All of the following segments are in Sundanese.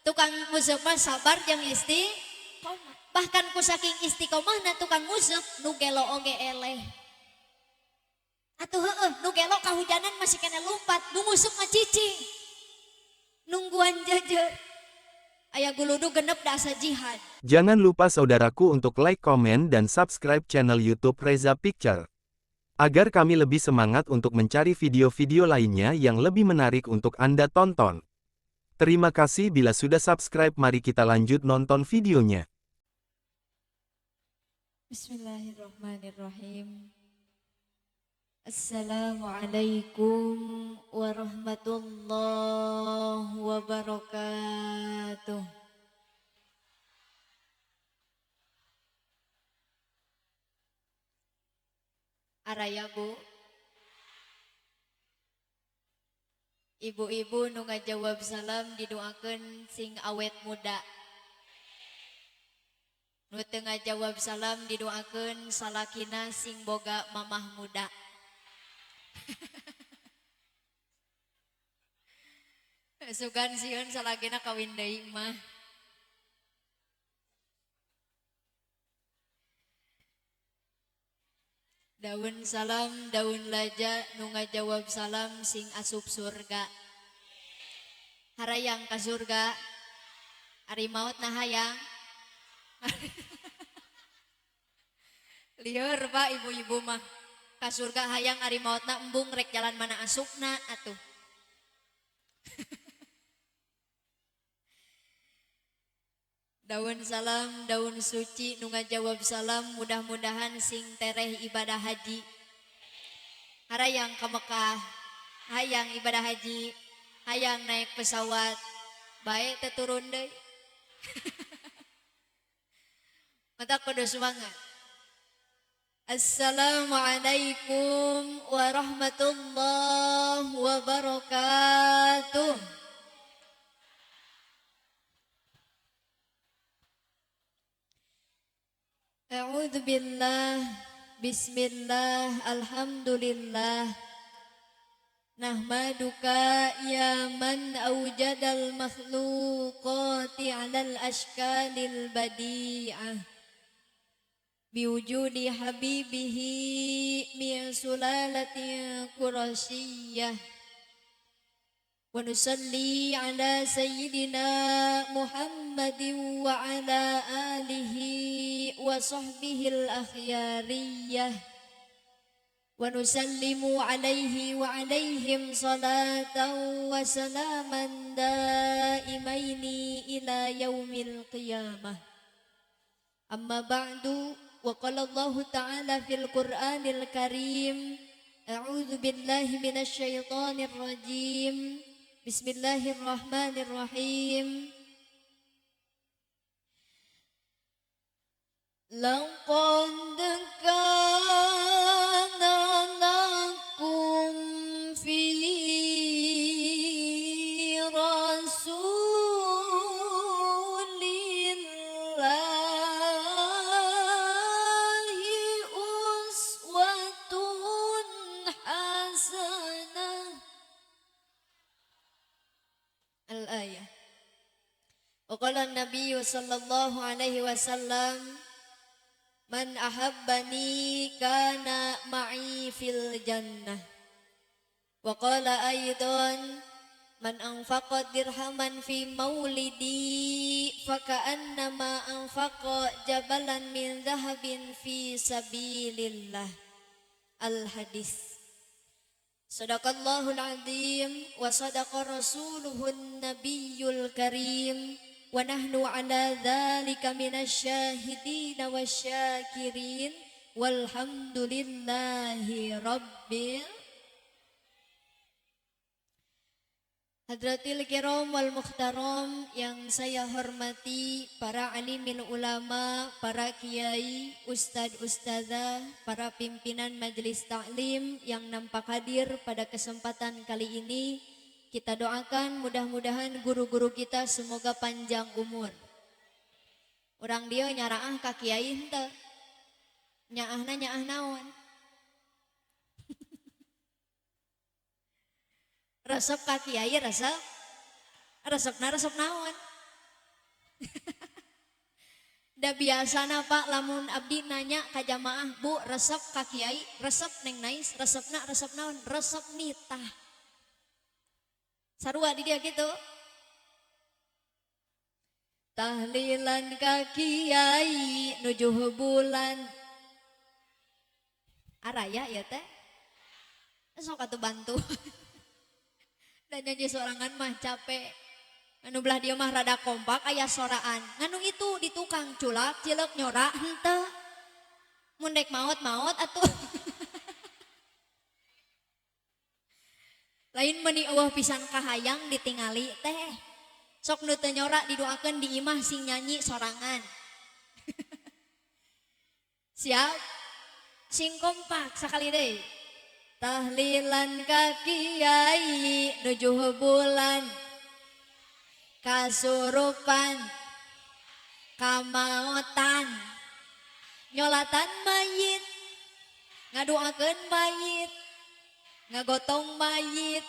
Tukang nguseup mah sabar jeung istiqomah. Bahkan ku saking istiqomahna tukang nguseup nu gelo oge eleh. Atuh heueuh nu gelo kahujanan masih kena lumpat, nu nguseup mah cicing. Nungguan jejer. Aya guludu genep da asa jihad. Jangan lupa saudaraku untuk like, komen, dan subscribe channel YouTube Reza Picture. Agar kami lebih semangat untuk mencari video-video lainnya yang lebih menarik untuk Anda tonton. Terima kasih bila sudah subscribe, mari kita lanjut nonton videonya. Bismillahirrahmanirrahim. Assalamualaikum warahmatullahi wabarakatuh. Araya bu, ibu-ibu nu ngajawab salam didoakeun sing awet muda. Nu teu ngajawab salam didoakeun salakina sing boga mamah muda. Sugan sieun salakina kawin deui mah. Daun salam, daun laja, nu ngajawab salam sing asup surga. Harayang ka surga, ari maot na hayang. Lieur pak ibu-ibu mah. Ka surga hayang ari maotna embung rek jalan mana asupna atuh. Daun salam, daun suci, nu ngajawab salam, mudah-mudahan sing tereh ibadah haji. Harayang ka Mekah, hayang ibadah haji, hayang naik pesawat, bae teu turun deui. Mata kudu semangat. Assalamualaikum warahmatullahi wabarakatuh. A'udzu billah, bismillah, alhamdulillah. Nahmaduka ya man awjadal makhluqati 'alal ashkalil badi'ah. Biwujudi habibihi min sulalatin qurasyiyyah. Wa nusalli ala sayyidina Muhammadin wa ala alihi wa sahbihil akhyariyah. Wa nusallimu alaihi wa alaihim salatan wa salaman daimaini ila yaumil qiyamah. Amma ba'du. Wa qala Allahu ta'ala fil Qur'anil Karim, a'udzu billahi minasy syaithanir rajim. Bismillahirrahmanirrahim. Laqad kana lakum fi rasulillahi uswatun hasanah. Al-ayah. Wa qala an-nabiy sallallahu alaihi wasallam, man ahabbani kana ma'i fil jannah. Wa qala aidan, man anfaqa dirhaman fi maulidi faka'annama anfaqa jabalan min dhahabin fi sabilillah. Al-hadis. Sadaqallahul azim wa sadaqa rasuluhun nabiyyul karim. Wa nahnu ala dzalika minasyahidin wasyakirin walhamdulillahi rabbil. Hadratil kiram wal mukhtaram yang saya hormati, para alimil ulama, para kiai, ustad ustazah, para pimpinan majelis taklim yang nampak hadir pada kesempatan kali ini. Kita doakan mudah-mudahan guru-guru kita semoga panjang umur. Orang dia nyaraah ka kiai henteu. Nyaahna nyaah naon? Resep ka kiai resep. Resepna resep naon? Da biasana Pak lamun abdi nanya ka jamaah, Bu resep ka kiai, resep Neng Nais, resepna resep naon? Resep nitah. Sarua di dia gitu. Tahlilan ka kiai nujuh bulan. Araya ya teh. Sok atuh bantu. Dan nyanyi sorangan mah capek. Anu belah dia mah rada kompak aya soraan. Nganu itu di tukang culak cilek nyorak henteu. Mun dek maot-maot atuh. Lain meuni eueuh pisan kahayang ditingali teh. Sok nu teu nyorak didoakeun di imah sing nyanyi sorangan. Siap? Sing kompak sakali deui. Tahlilan ka kiai nujuh bulan. Kasurupan kamaotan nyolatan mayit ngadoakeun mayit ngagotong mayit.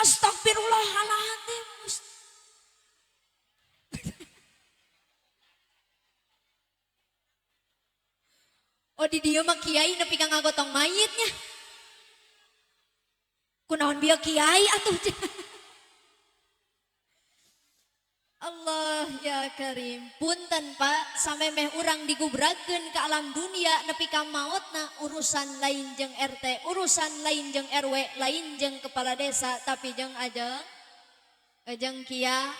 Astagfirullahaladzim. Oh di dieu mah kiai nepi ka ngagotong mayitnya. Kunaon bieu kiai atuh. Allah ya Karim. Punten Pak, samemeh urang digubrakeun ke alam dunia nepi ka maotna urusan lain jeung RT, urusan lain jeung RW, lain jeung kepala desa, tapi jeung ajeng kia.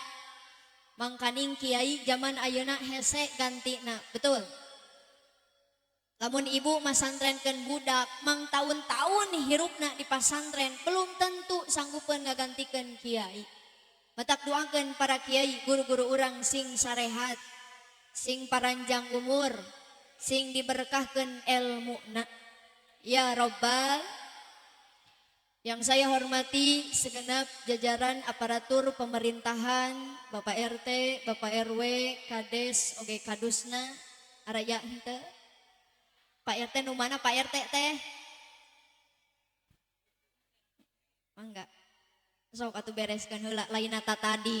Mangkaning kiai zaman ayeuna hese gantina, betul. Lamun ibu masantrenkeun budak, mang taun-taun hirupna di pasantren, belum tentu sanggupeun ngagantikeun kiai. Matak doakeun para kiai guru-guru urang sing sarehat, sing paranjang umur, sing diberkahkeun elmuna. Ya Robbal. Yang saya hormati segenap jajaran aparatur pemerintahan, Bapak RT, Bapak RW, Kades, oge Kadusna, araya henteu. Pak RT nu mana Pak RT teh? Mangga. Sok atuh bereskeun heula lain ta tadi.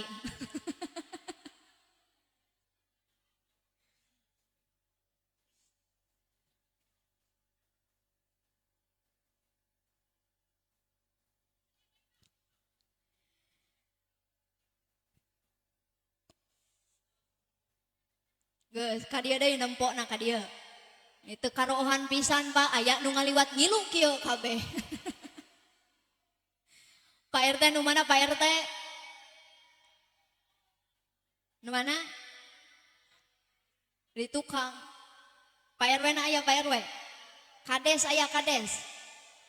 Geus ka dieu deui nempokna ka dieu. Itu karohan pisan Pak, aya nu ngaliwat ngilu kieu kabeh. Pak RT nu mana Pak RT? Nu mana? Di tukang. Pak RW na aya Pak RW. Kades aya kades.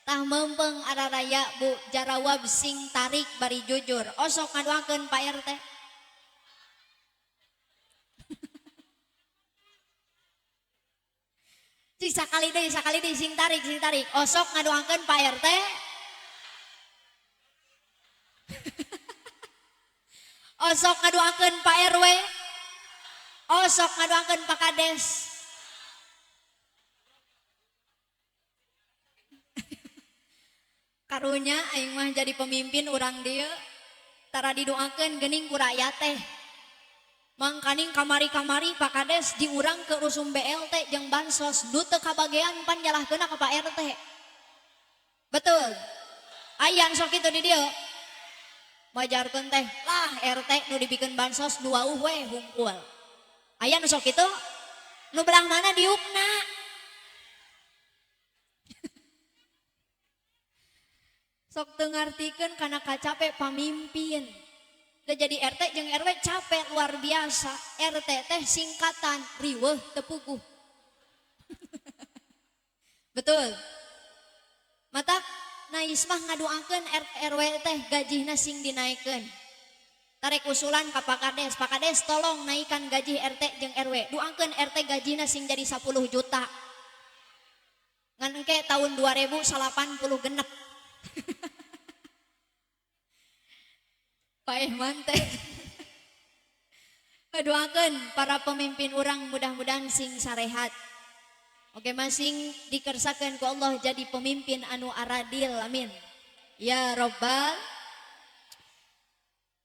Tah mempeng araraya Bu jarawab sing tarik bari jujur. Osok ngadoakeun Pak RT. Cik sakali deui sing tarik sing tarik. Osok ngadoakeun Pak RT. Osok ngadoakeun Pak RW. Osok ngadoakeun Pak Kades. Karunya aing mah jadi pemimpin urang dieu tara didoakeun geuning ku rakyat teh. Mangkaning kamari-kamari Pak Kades diurang ke rusum BLT jeung bansos nu teu kabagean pan nyalahkeunna ka Pak RT. Betul. Aya sok kitu di dieu. Majarkeun teh lah RT nu dibikeun bansos nu wauh we hungkul. Aya nu sok kitu? Nu belah mana diukna? Sok teu ngartikeun kana kacape pamimpin. Da jadi RT jeung RW capek luar biasa. RT teh singkatan riweuh teu puguh. Betul. Matak Nais mah ngadoakeun RT RW teh gajihna sing dinaikeun. Tarik usulan ka Pak Kades, Pak Kades tolong naikkan gaji RT jeung RW. Doakeun RT gajihna sing jadi 10 juta. Ngan engke tahun 2080 genep. Pak Ehman teh. Doakeun para pemimpin urang mudah-mudahan sing sarehat. Oke masing dikersakeun ku Allah jadi pemimpin anu aradil, amin. Ya Robbal.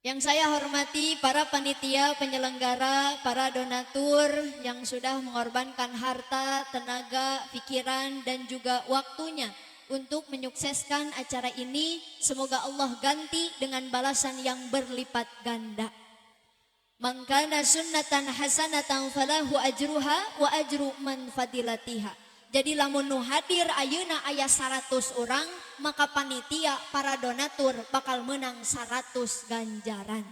Yang saya hormati para panitia penyelenggara, para donatur yang sudah mengorbankan harta, tenaga, pikiran, dan juga waktunya untuk menyukseskan acara ini. Semoga Allah ganti dengan balasan yang berlipat ganda. Man kana sunnatan hasanatan falahu ajruha wa ajru man fadilatiha. Jadi lamun nu hadir ayeuna aya 100 orang, maka panitia para donatur bakal menang 100 ganjaran.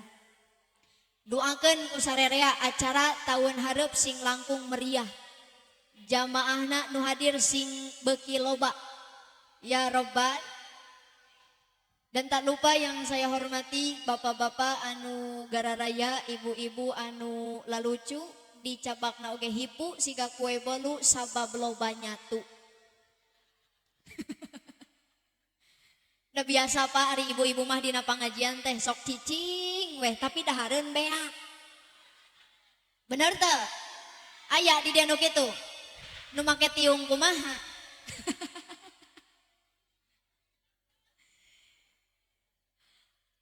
Doakeun ku sarerea acara tahun hareup sing langkung meriah. Jamaahna nu hadir sing beuki loba. Ya Robbal. Dan tak lupa yang saya hormati bapak-bapak anu gararaya, ibu-ibu anu lalucu, dicabakna oge hipu siga kue bolu sabab loba nyatu. Udah biasa Pak, ari ibu-ibu mah dina pangajian teh sok cicing weh, tapi dahareun beak. Bener teu? Aya di dieu nu kitu. Nu make tiung kumaha?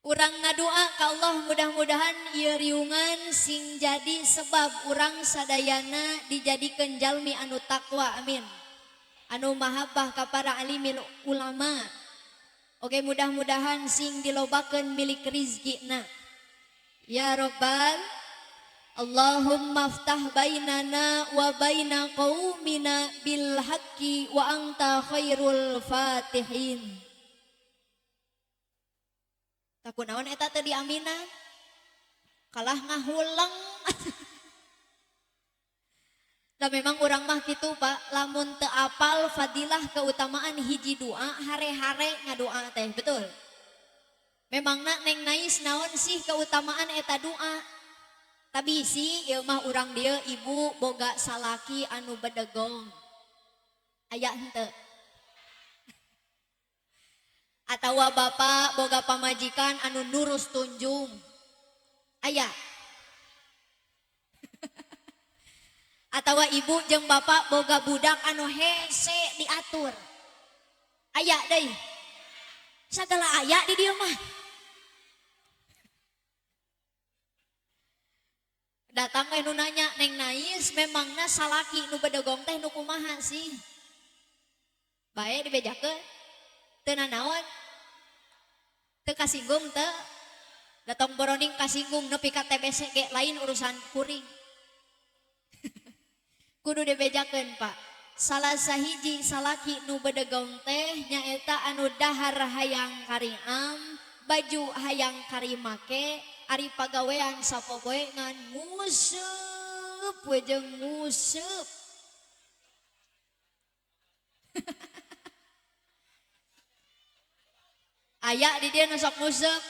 Urang ngadua ka Allah mudah-mudahan ieu riungan sing jadi sebab urang sadayana dijadikeun jalmi anu takwa, amin. Anu mahabbah ka para alimil ulama. Oke, mudah-mudahan sing dilobakeun milik rizkina. Ya Rabbal, Allahumma ftah bainana wa baina qaumina bil haqqi wa anta khairul fatihin. Takut naon eta teu diaminan? Kalah ngahuleng. Da memang urang mah kitu Pak, lamun teu apal fadilah keutamaan hiji doa hare-hare ngadoa teh, betul. Memangna Neng Nais naon sih keutamaan eta doa? Tapi si ieu mah urang dieu ibu boga salaki anu bedegong. Aya henteu? Atawa bapak boga pamajikan anu nurus tunjung. Aya. Atawa ibu jeung bapak boga budak anu hese diatur. Aya deui. Sagala aya di dieu mah. Datang we nu nanya, Neng Nais memangna salaki nu bedegong teh nu kumaha sih? Bae dibejakeun. Teu nanaon? Teu kasinggung teu? Datang boroning kasinggung nepi ka TBC ge lain urusan kuring. Kudu dibejakeun Pak. Salah sahiji salaki nu bedegong teh nyaeta anu dahar hayang kariam, baju hayang karimake, ari pagawean sapopoe ngan nguseup we jeung nguseup. Aya di dieu nu sok nguseup.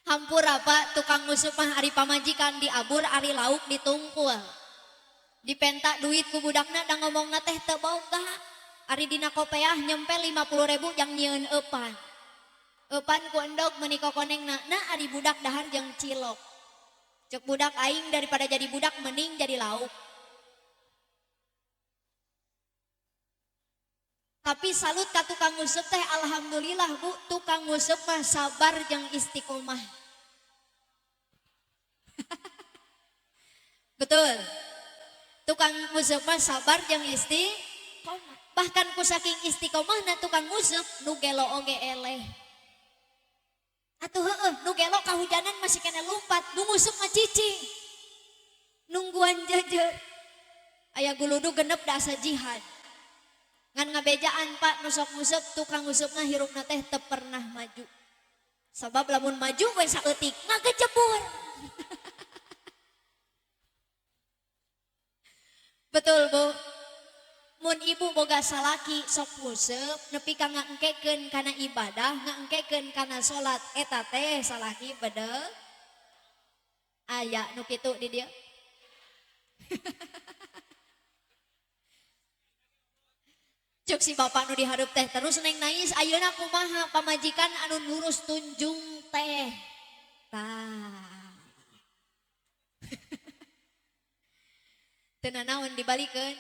Hampura Pak, tukang nguseup mah ari pamajikan diabur, ari lauk ditungkul. Dipentak duit ku budakna da ngomongna teh teu boga. Ari dina kopeah nyempel 50.000 jang nyieun eupan. Eupan ku endog meuni kokonengna, na ari budak dahar jeung cilok. Cek budak aing daripada jadi budak mending jadi lauk. Tapi salut ka tukang nguseup teh, alhamdulillah Bu, tukang nguseup mah sabar jeung istiqomah. Betul. Tukang nguseup mah sabar jeung istiqomah. Bahkan ku saking istiqomahna tukang nguseup nu gelo oge eleh. Atuh heueuh, nu gelo kahujanan masih kena lumpat, nu nguseup mah cicing. Nungguan jejer. Aya guludu genep da asa jihad. Ngan ngabejaan Pak, nu sok nguseup tukang ngusupna hirupna teh teu pernah maju. Sabab lamun maju we saeutik ngagecebur. Betul Bu. Mun ibu boga salaki sok nguseup nepi ka ngaengkekeun kana ibadah, ngaengkekeun kana salat, eta teh salaki bedeg. Aya nu kitu di dieu. Cek si bapak nu dihareup teh terus Neng Nais ayeuna kumaha pamajikan anu nurus tunjung teh. Tah. Teu nanaon dibalikeun.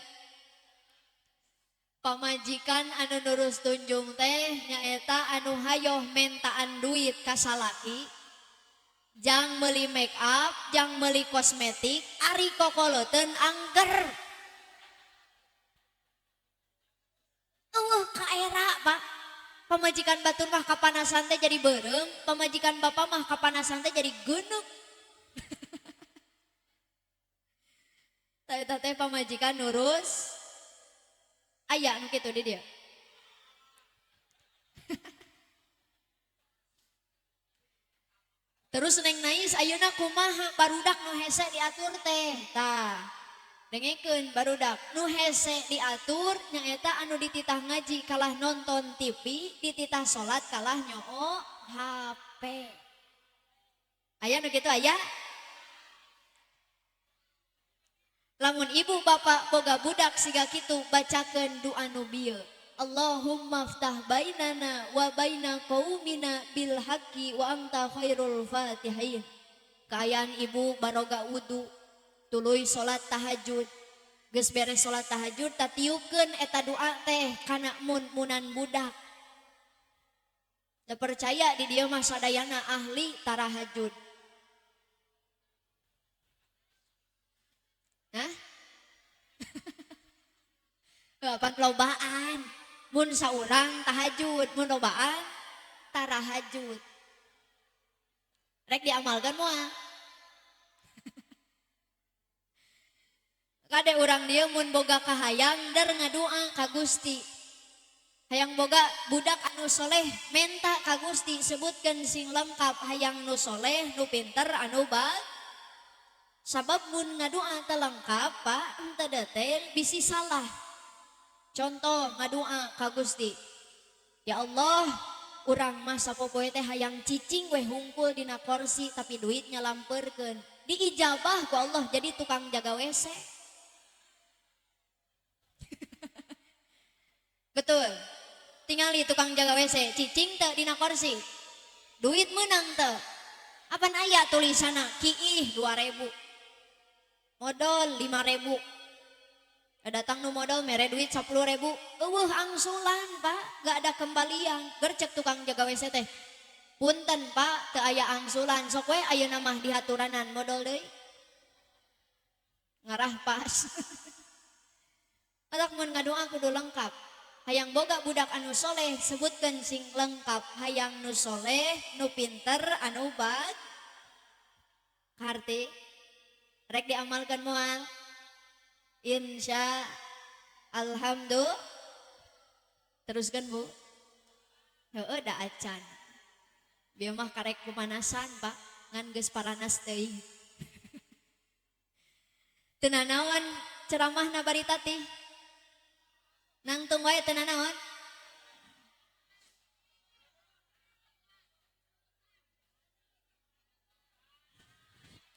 Pamajikan anu nurus tunjung teh nyaeta anu hayoh mentaan duit ka salaki, jang meuli make up, jang meuli kosmetik, ari kokoloteun angger. Eueuh kaera Pak. Pamajikan batur mah kapanasan teh jadi beureum, pamajikan bapak mah kapanasan teh jadi geuneuk. Eta teh pamajikan nurus aya nu kitu di dia. Terus Neng Nais ayeuna kumaha barudak nu hese diatur teh. Tah, dengekeun barudak nu hese diatur nyaeta anu dititah ngaji kalah nonton TV, dititah salat kalah nyoo HP. Aya nu kitu aya? Lamun ibu bapak boga budak siga kitu bacakeun doa nu bieu. Allahumma ftah bainana wa baina qaumina bil haqqi wa anta khairul fatihin. Kaayaan ibu baroga wudu, tuluy salat tahajud. Geus beres salat tahajud tatiukeun eta doa teh kana mun-munan budak. Teu percaya di dieu mah sadayana ahli tarahajud. Hah? Pan lobaan, mun saurang tahajud, mun lobaan tarahajud. Rek diamalkan moal. Kade urang dieu mun boga kahayang der ngadua ka Gusti. Hayang boga budak anu soleh menta ka Gusti, sebutkeun sing lengkap hayang nu soleh, nu pinter, anu bag. Sabab mun ngadua teu lengkap Pak, henteu detail bisi salah. Contoh ngadua ka Gusti. Ya Allah, urang mah sapopoe teh hayang cicing weh hungkul dina kursi tapi duitnya lampeurkeun. Diijabah ku Allah jadi tukang jaga WC. Betul. Tingali tukang jaga WC, cicing teu dina kursi. Duit menang teu. Apan aya tulisanna kiih 2000. Modal 5.000. Datang nu modal mere duit 10.000. Eueuh angsulan Pak, gak ada kembalian. Gercek tukang jaga WC teh. Punten Pak, teu aya angsulan. Sok we ayeuna mah dihaturanan modal deui. Ngarah pas. Atak mun ngadoa kudu lengkap. Hayang boga budak anu soleh, sebutkeun sing lengkap. Hayang nu soleh, nu pinter, anu bag. Karti rek diamalkan moal. Insya alhamdulillah. Teruskan Bu. Heueuh da acan. Bieu mah karek pemanasan Pak, ngan geus paranas teuing. Teu nanaon ceramahna bari tati. Nangtung wae teu nanaon.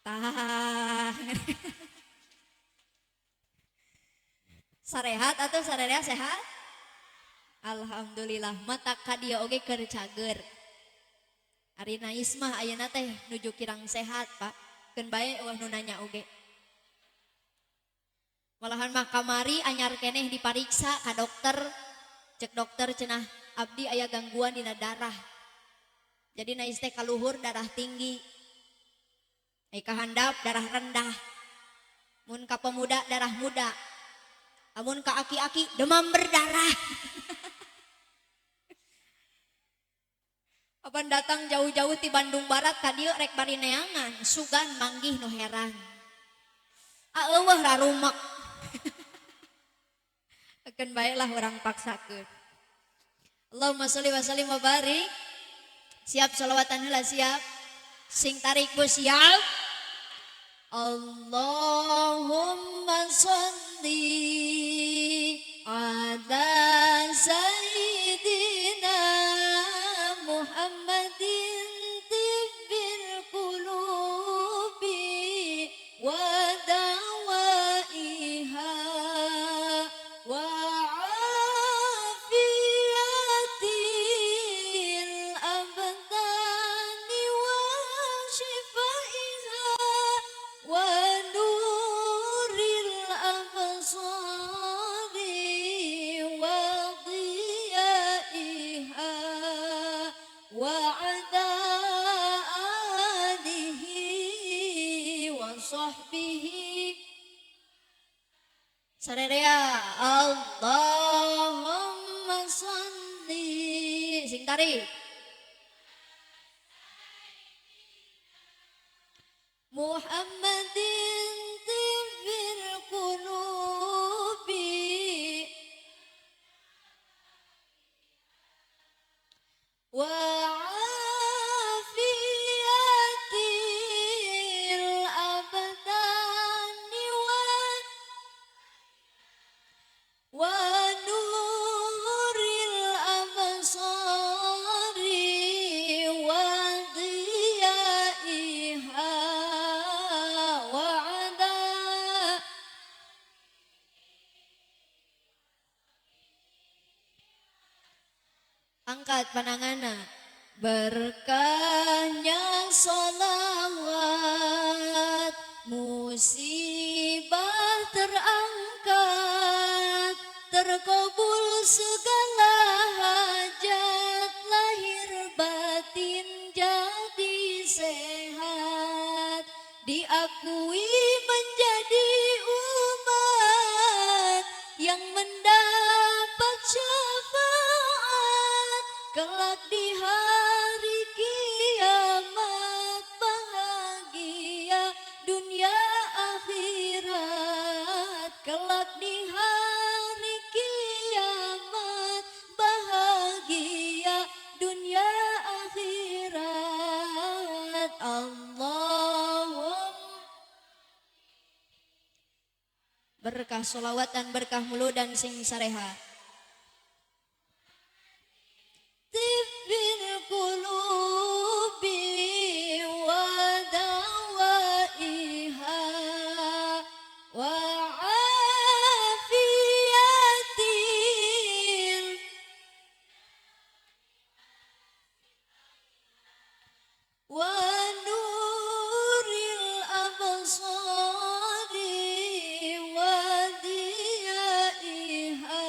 Tah. Sarehat atau sarerea sehat? Alhamdulillah mata ka dieu oge keur cager. Ari Nais mah ayeuna teh nuju kirang sehat Pak. Keun bae eueuh nu nanya oge. Malahan mah kamari anyar keneh dipariksa ka dokter. Cek dokter cenah abdi aya gangguan dina darah. Jadi Nais teh kaluhur darah tinggi. Ai kahandap darah rendah. Mun ka pemuda darah muda. Amun ka aki-aki demam berdarah. Apan datang jauh-jauh ti Bandung Barat ka dieu rek bari neangan, sugan manggih nu herang. Eueuh rarumek. Keun bae lah urang paksakeun. Allahumma sholli wa sallim wa barik. Siap sholawatan heula siap. Sing tarik bu siap. Allahumma sholli ala sayyidina Muhammadin tibbil qulubi wa dawaiha wa afiyatil abdani wa shifaiha wa nuril absari wa Sarerea Allahumma sholli sing tarik Muhammadin tibbil qulubi wa afiyatil abdani wa nuril absari wa diyaiha wa ada. Angkat panangana. Berkahnya sholawat, musibah terangkat, terkabul segala hajat, lahir batin jadi sehat, diakui menjadi umat yang mendapat syafaat kelak di hari kiamat, bahagia dunia akhirat, kelak di hari kiamat, bahagia dunia akhirat. Allahumma berkah sholawat dan berkah mulu dan sing sareha. Tibbil qulubi wa dawaiha wa afiyatil wa nuril absari wa diyaiha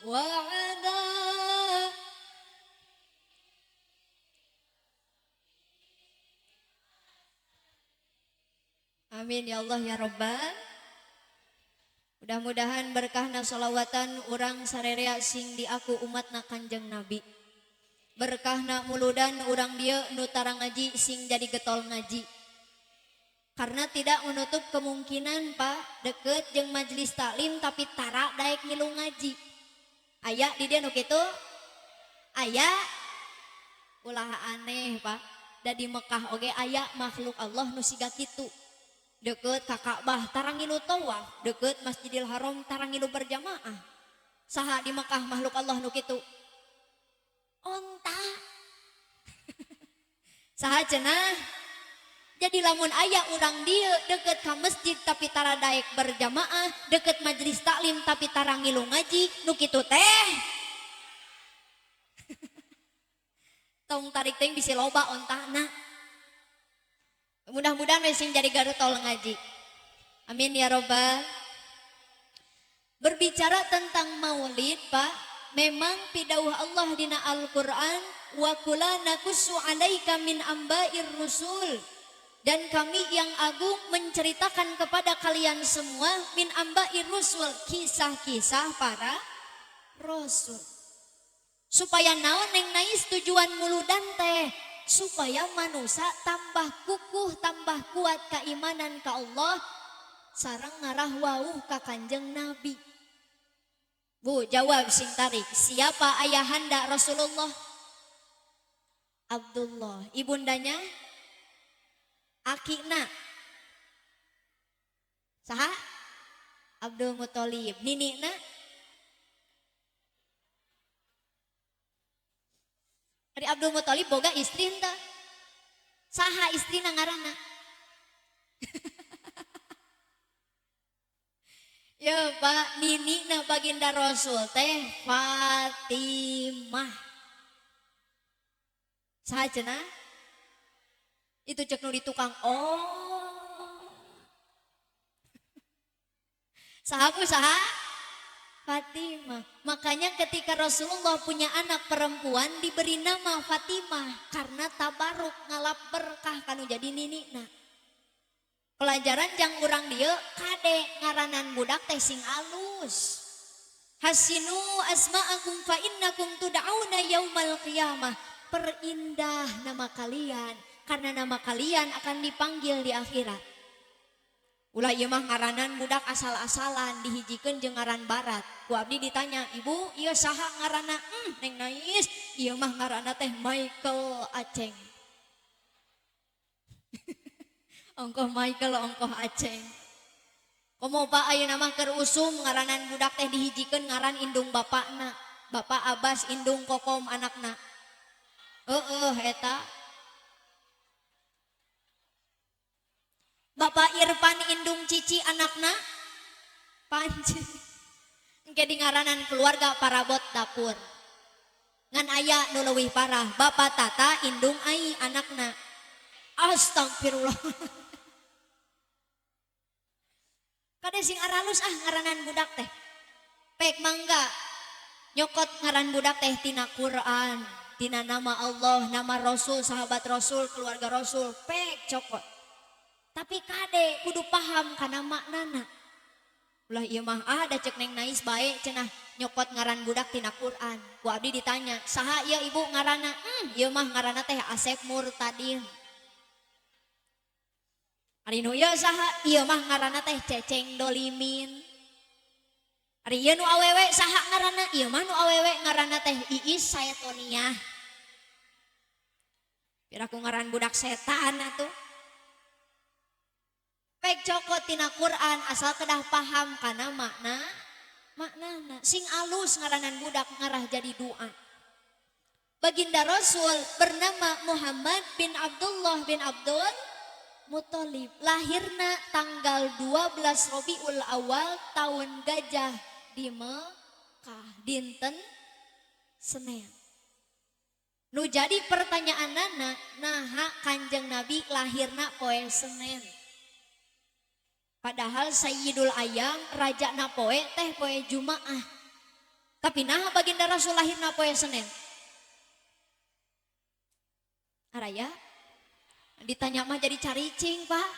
wa ada. Amin ya Allah ya Rabbal. Mudah-mudahan berkahna sholawatan urang sarerea sing diaku umatna Kanjeng Nabi. Berkahna muludan urang dieu nu tara ngaji sing jadi getol ngaji. Karena tidak menutup kemungkinan Pak deket jeung majelis taklim tapi tara daek ngilu ngaji. Aya di dieu nu kitu? Aya. Ulah aneh Pak. Da di Mekah oge aya makhluk Allah nu siga kitu. Deket ka Ka'bah tara ngilu tawaf, deket Masjidil Haram tara ngilu berjamaah. Saha di Mekah makhluk Allah nu kitu? Onta. Saha cenah? Jadi lamun aya urang dieu deket ka masjid tapi tara daek berjamaah, deket majelis taklim tapi tara ngilu ngaji, nu kitu teh. Tong tarik teh bisi loba ontana. Mudah-mudahan sing jadi garutol ngaji. Amin ya robbal. Berbicara tentang maulid Pak, memang pidauh Allah dina Al-Qur'an wa kula nakussu alaika min amba'ir rusul. Dan kami yang agung menceritakan kepada kalian semua min amba'ir rusul, kisah-kisah para rasul. Supaya naon neng nais tujuan muludan teh, supaya manusia tambah kukuh, tambah kuat keimanan ke Allah, sareng ngarah wauh ka Kanjeng Nabi. Bu, jawab sing tarik. Siapa ayahanda Rasulullah? Abdullah. Ibundanya? Akina. Saha? Abdul Muthalib. Ninina? Ari Abdul Muthalib boga istri henteu? Saha istrina ngaranna? Ya Pak, ninina baginda Rasul teh Fatimah. Saha cenah? Itu cek nu di tukang. Oh. Saha bu saha? Fatimah. Makanya ketika Rasulullah punya anak perempuan diberi nama Fatimah karena tabaruk ngalap berkah kanu jadi ninina. Pelajaran jang urang dieu kade ngaranan budak teh sing alus. Hasinu asma'akum fa innakum tud'auna yaumal qiyamah. Perindah nama kalian karena nama kalian akan dipanggil di akhirat. Ulah ieu mah ngaranan budak asal-asalan dihijikeun jeung ngaran barat. Ku abdi ditanya, "Ibu, ieu saha ngaranna?" Neng Nais, ieu mah ngaranna teh Michael Aceng. Ongkoh Michael, ongkoh Aceng. Komo pak ayeuna mah keur usum ngaranan budak teh dihijikeun ngaran indung bapakna. Bapak Abbas indung Kokom anakna. Heeh eta. Bapak Irfan indung Cici anakna. Panci. Engke di ngaranan keluarga parabot dapur. Ngan aya nu leuwih parah, Bapak Tata indung Ai anakna. Astagfirullah. Kade sing aralus ah ngaranan budak teh. Pek mangga nyokot ngaran budak teh tina Quran, tina nama Allah, nama Rasul, sahabat Rasul, keluarga Rasul, pek cokot. Tapi kade kudu paham kana maknana. Ulah ieu mah ah da cek Neng Nais bae cenah nyokot ngaran budak tina Quran. Ku abdi ditanya, "Saha ieu ibu ngaranna?" Ieu mah ngaranna teh Asep Murtadin. Ari nu ieu saha? Ieu mah ngaranna teh Ceceng Dolimin. Ari ieu nu awewe saha ngaranna? Ieu mah nu awewe ngaranna teh Iis Saetoniah. Piraku ngaran budak setan atuh. Pek cokot tina Quran asal kedah paham kana makna maknana. Sing alus ngaranan budak ngarah jadi doa. Baginda Rasul bernama Muhammad bin Abdullah bin Abdul Muthalib, lahirna tanggal 12 Rabiul Awal tahun gajah di Mekah dinten Senin. Nu jadi pertanyaanana, naha Kanjeng Nabi lahirna poe Senin. Padahal Sayyidul Ayam raja na poe teh poe Jumaah. Tapi naha baginda Rasul lahirna poe Senin. Araya ditanya mah jadi caricing pak.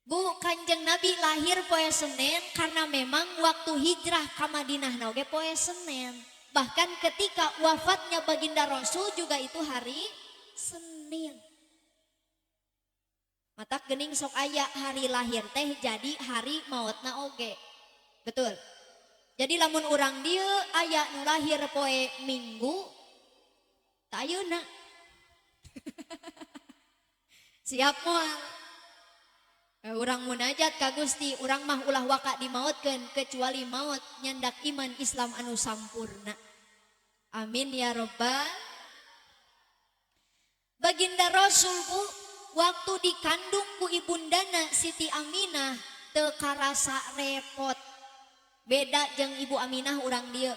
Bu, Kanjeng Nabi lahir poe Senin karena memang waktu hijrah ke Madinah na oge poe Senin. Bahkan ketika wafatnya baginda Rasul juga itu hari Senin. Matak gening sok aya hari lahir teh jadi hari mautna oge. Betul. Jadi lamun urang dieu aya nu lahir poe Minggu tah ayeuna. Siap moal. Urang munajat ka Gusti, urang mah ulah waka dimautkeun kecuali maut nyandak iman Islam anu sampurna. Amin ya robbal. Baginda Rasul bu, waktu dikandung ku ibundana Siti Aminah teu karasa repot. Beda jeung Ibu Aminah urang dieu.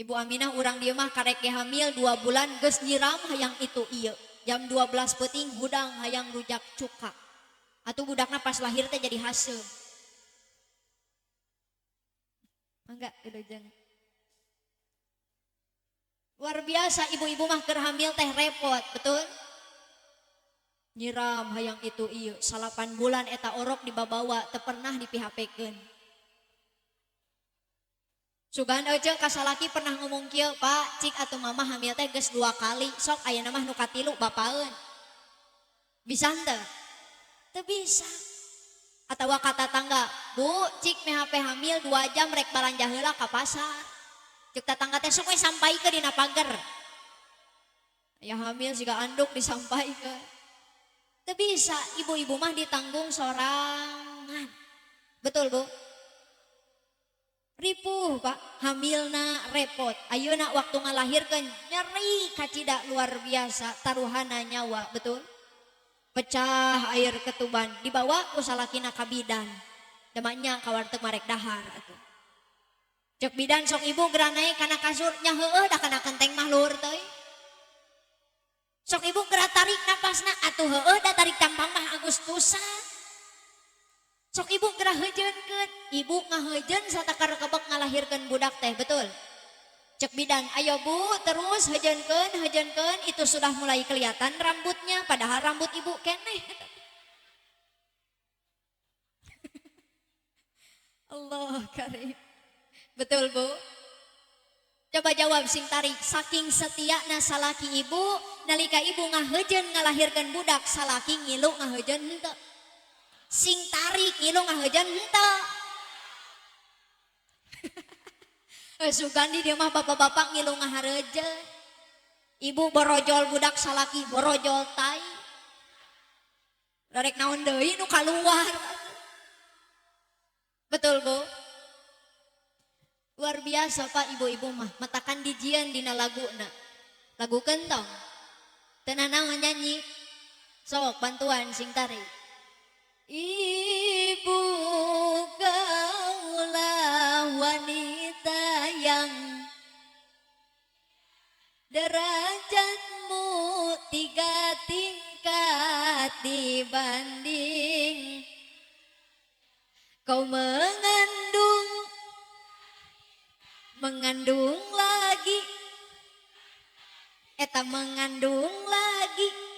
Ibu Aminah urang dieu mah karek ge hamil 2 bulan geus nyiram hayang itu ieu. Jam 12 peuting hudang hayang rujak cuka. Atuh budakna pas lahir teh jadi haseum. Mangga wilujeng. Luar biasa ibu-ibu mah keur hamil teh repot, betul? Nyiram hayang itu ieu, 8 bulan eta orok dibabawa teu pernah dipihapekeun. Sugan euceung ka salaki pernah ngomong kieu, Pak, cik atuh mama hamil teh geus 2 kali, sok ayeuna mah nu katilu bapaeun. Bisa henteu? Teu bisa. Atawa ka tatangga, Bu, cik meh HP hamil 2 jam rek balanja heula ka pasar. Cek tatangga teh sok we sampaikeun dina pager. Aya hamil siga anduk disampaikeun. Teu bisa, ibu-ibu mah ditanggung sorangan. Betul, Bu? Ripuh pak, hamilna repot. Ayeuna waktu ngalahirkeun nyeri kacida luar biasa, taruhana nyawa, betul? Pecah air ketuban, dibawa ku salakina ka bidan. Demaknya ka warteg marek dahar atuh. Cek bidan sok ibu geura naek kana kasur, nya heueuh da kana kenteng mah luhur teuing. Sok ibu geura tarik napasna, atuh heueuh da tarik tampang mah Agustusan. Sok ibu geura heujeunkeun, ibu ngaheujeun satakar kebek ngalahirkeun budak teh, betul? Cek bidan, ayo bu terus hejeunkeun hejeunkeun, itu sudah mulai kelihatan rambutnya, padahal rambut ibu keneh. Allah karim. Betul bu? Coba jawab sing tarik, saking setiana salaki ibu, nalika ibu ngahejeun ngalahirkeun budak, salaki ngilu ngahejeun henteu. Sing tarik ngilu ngahejeun henteu. Sugandi dia mah bapak-bapak ngilu ngaharejeun. Ibu borojol budak salaki borojol tai. Rek naon deui nu kaluar. Betul bu? Luar biasa pak ibu-ibu mah, matakan dijian dina laguna. Lagu kentong. Teu nanaon nyanyi. Sok bantuan sing tarik. Ibu kaulah wanita yang derajatmu 3 tingkat dibanding kau mengandung, mengandung lagi, eta mengandung lagi.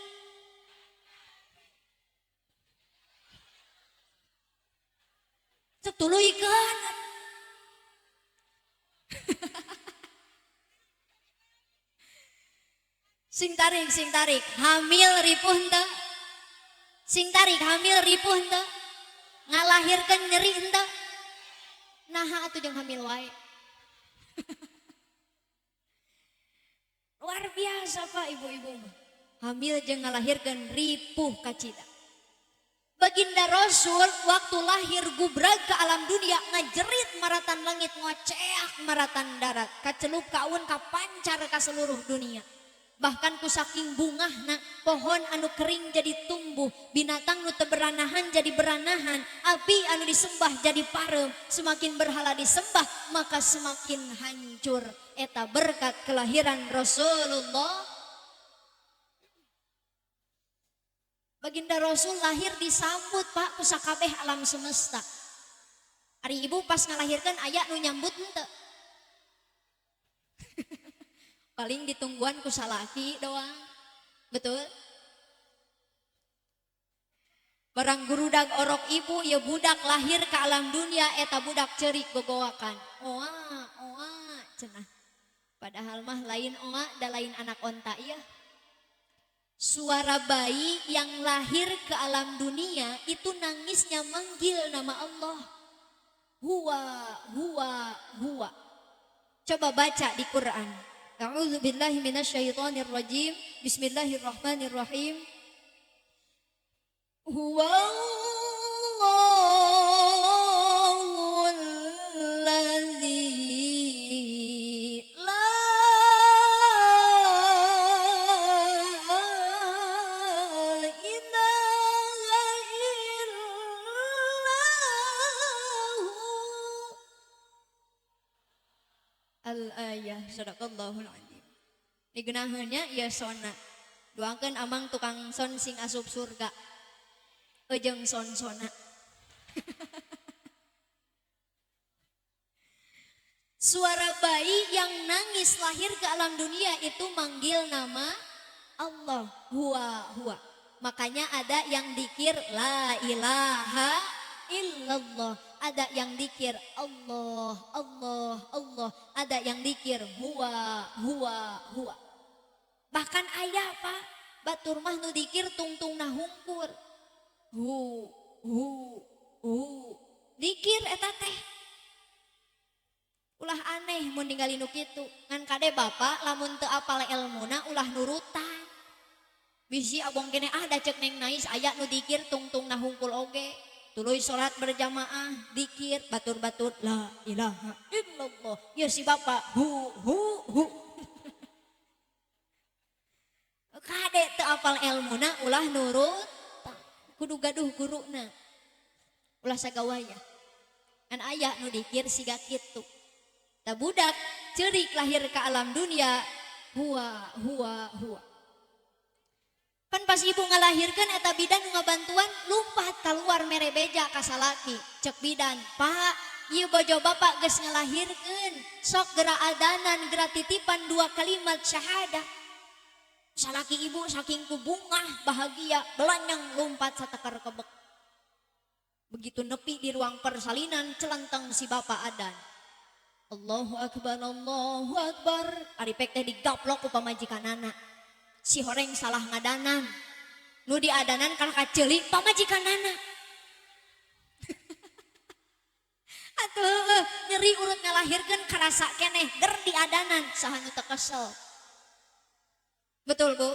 Setuluykeun. Sing tarik, hamil ripuh henteu. Sing tarik hamil ripuh henteu. Ngalahirkeun nyeri henteu. Naha atuh jeung hamil wae. Luar biasa pak ibu-ibu mah. Hamil jeung ngalahirkeun ripuh kacida. Baginda Rasul waktu lahir gubrag ke alam dunia ngajerit maratan langit ngoceak maratan darat kacelup kaun kapancar ka seluruh dunia. Bahkan ku saking bungahna pohon anu kering jadi tumbuh, binatang nu teu beranahan jadi beranahan, api anu disembah jadi pareum. Semakin berhala disembah maka semakin hancur. Eta berkat kelahiran Rasulullah. Baginda Rasul lahir disambut pak ku sakabeh alam semesta. Ari ibu pas ngalahirkan aya nu nyambut henteu. Paling ditungguan ku salaki doang. Betul? Barang gurudag orok ibu ya budak lahir ke alam dunia eta budak cerik gogoakan. Oa, oa cenah. Padahal mah lain oa da lain anak onta iya. Suara bayi yang lahir ke alam dunia itu nangisnya manggil nama Allah. Huwa, huwa, huwa. Coba baca di Quran. A'udzubillahi minasyaitonirrajim. Bismillahirrahmanirrahim. Huwa Allahul ladzi la ilaha illahu. Al-ayah sadaqallahul azim. Digenaheunnya ya sona. Doakeun amang tukang son sing asup surga. Ejeng son sona. Suara bayi yang nangis lahir ke alam dunia itu manggil nama Allah, huwa huwa. Makanya ada yang dikir la ilaha illallah, ada yang dikir Allah, Allah, Allah, ada yang dikir huwa huwa huwa. Bahkan ayah pak, batur mah nu dikir tungtung na hungkur. Hu hu hu dikir eta teh. Ulah aneh mun ningali nu kitu. Ngan kade bapak lamun teu apal elmuna ulah nurutan. Bisi abong kene ah da ceuk Neng Nais aya nu dikir tungtung na hungkul oge. Tuluy salat berjamaah dikir batur-batur la ilaha illallah. Ya si bapak hu hu hu. Kade teu apal elmuna ulah nurut. Kudu gaduh guruna. Ulah sagawaya. Kan aya nu dikir siga kitu. Ta budak ceurik lahir ke alam dunia huwa huwa huwa. Pan pas ibu ngalahirkeun eta bidan nu ngabantuan lumpat keluar mere beja ka salaki. Cek bidan, "Pak, Ieu bojo bapak geus ngalahirkeun, sok geura adanan, geura titipan 2 kalimat syahadah. Salaki ibu saking ku bungah bahagia belanyang lompat satekar kebek. Begitu nepi di ruang persalinan celenteng si bapak adan. Allahu akbar, Allahu akbar. Ari pek teh digaplok ku pamajikanana. Si horeng salah ngadanan. Nu diadanan kalah kaceulik pamajikanana. Atuh nyeri urut ngalahirkeun karasa keneh ger diadanan saha nu teu kesel. Betul Bu?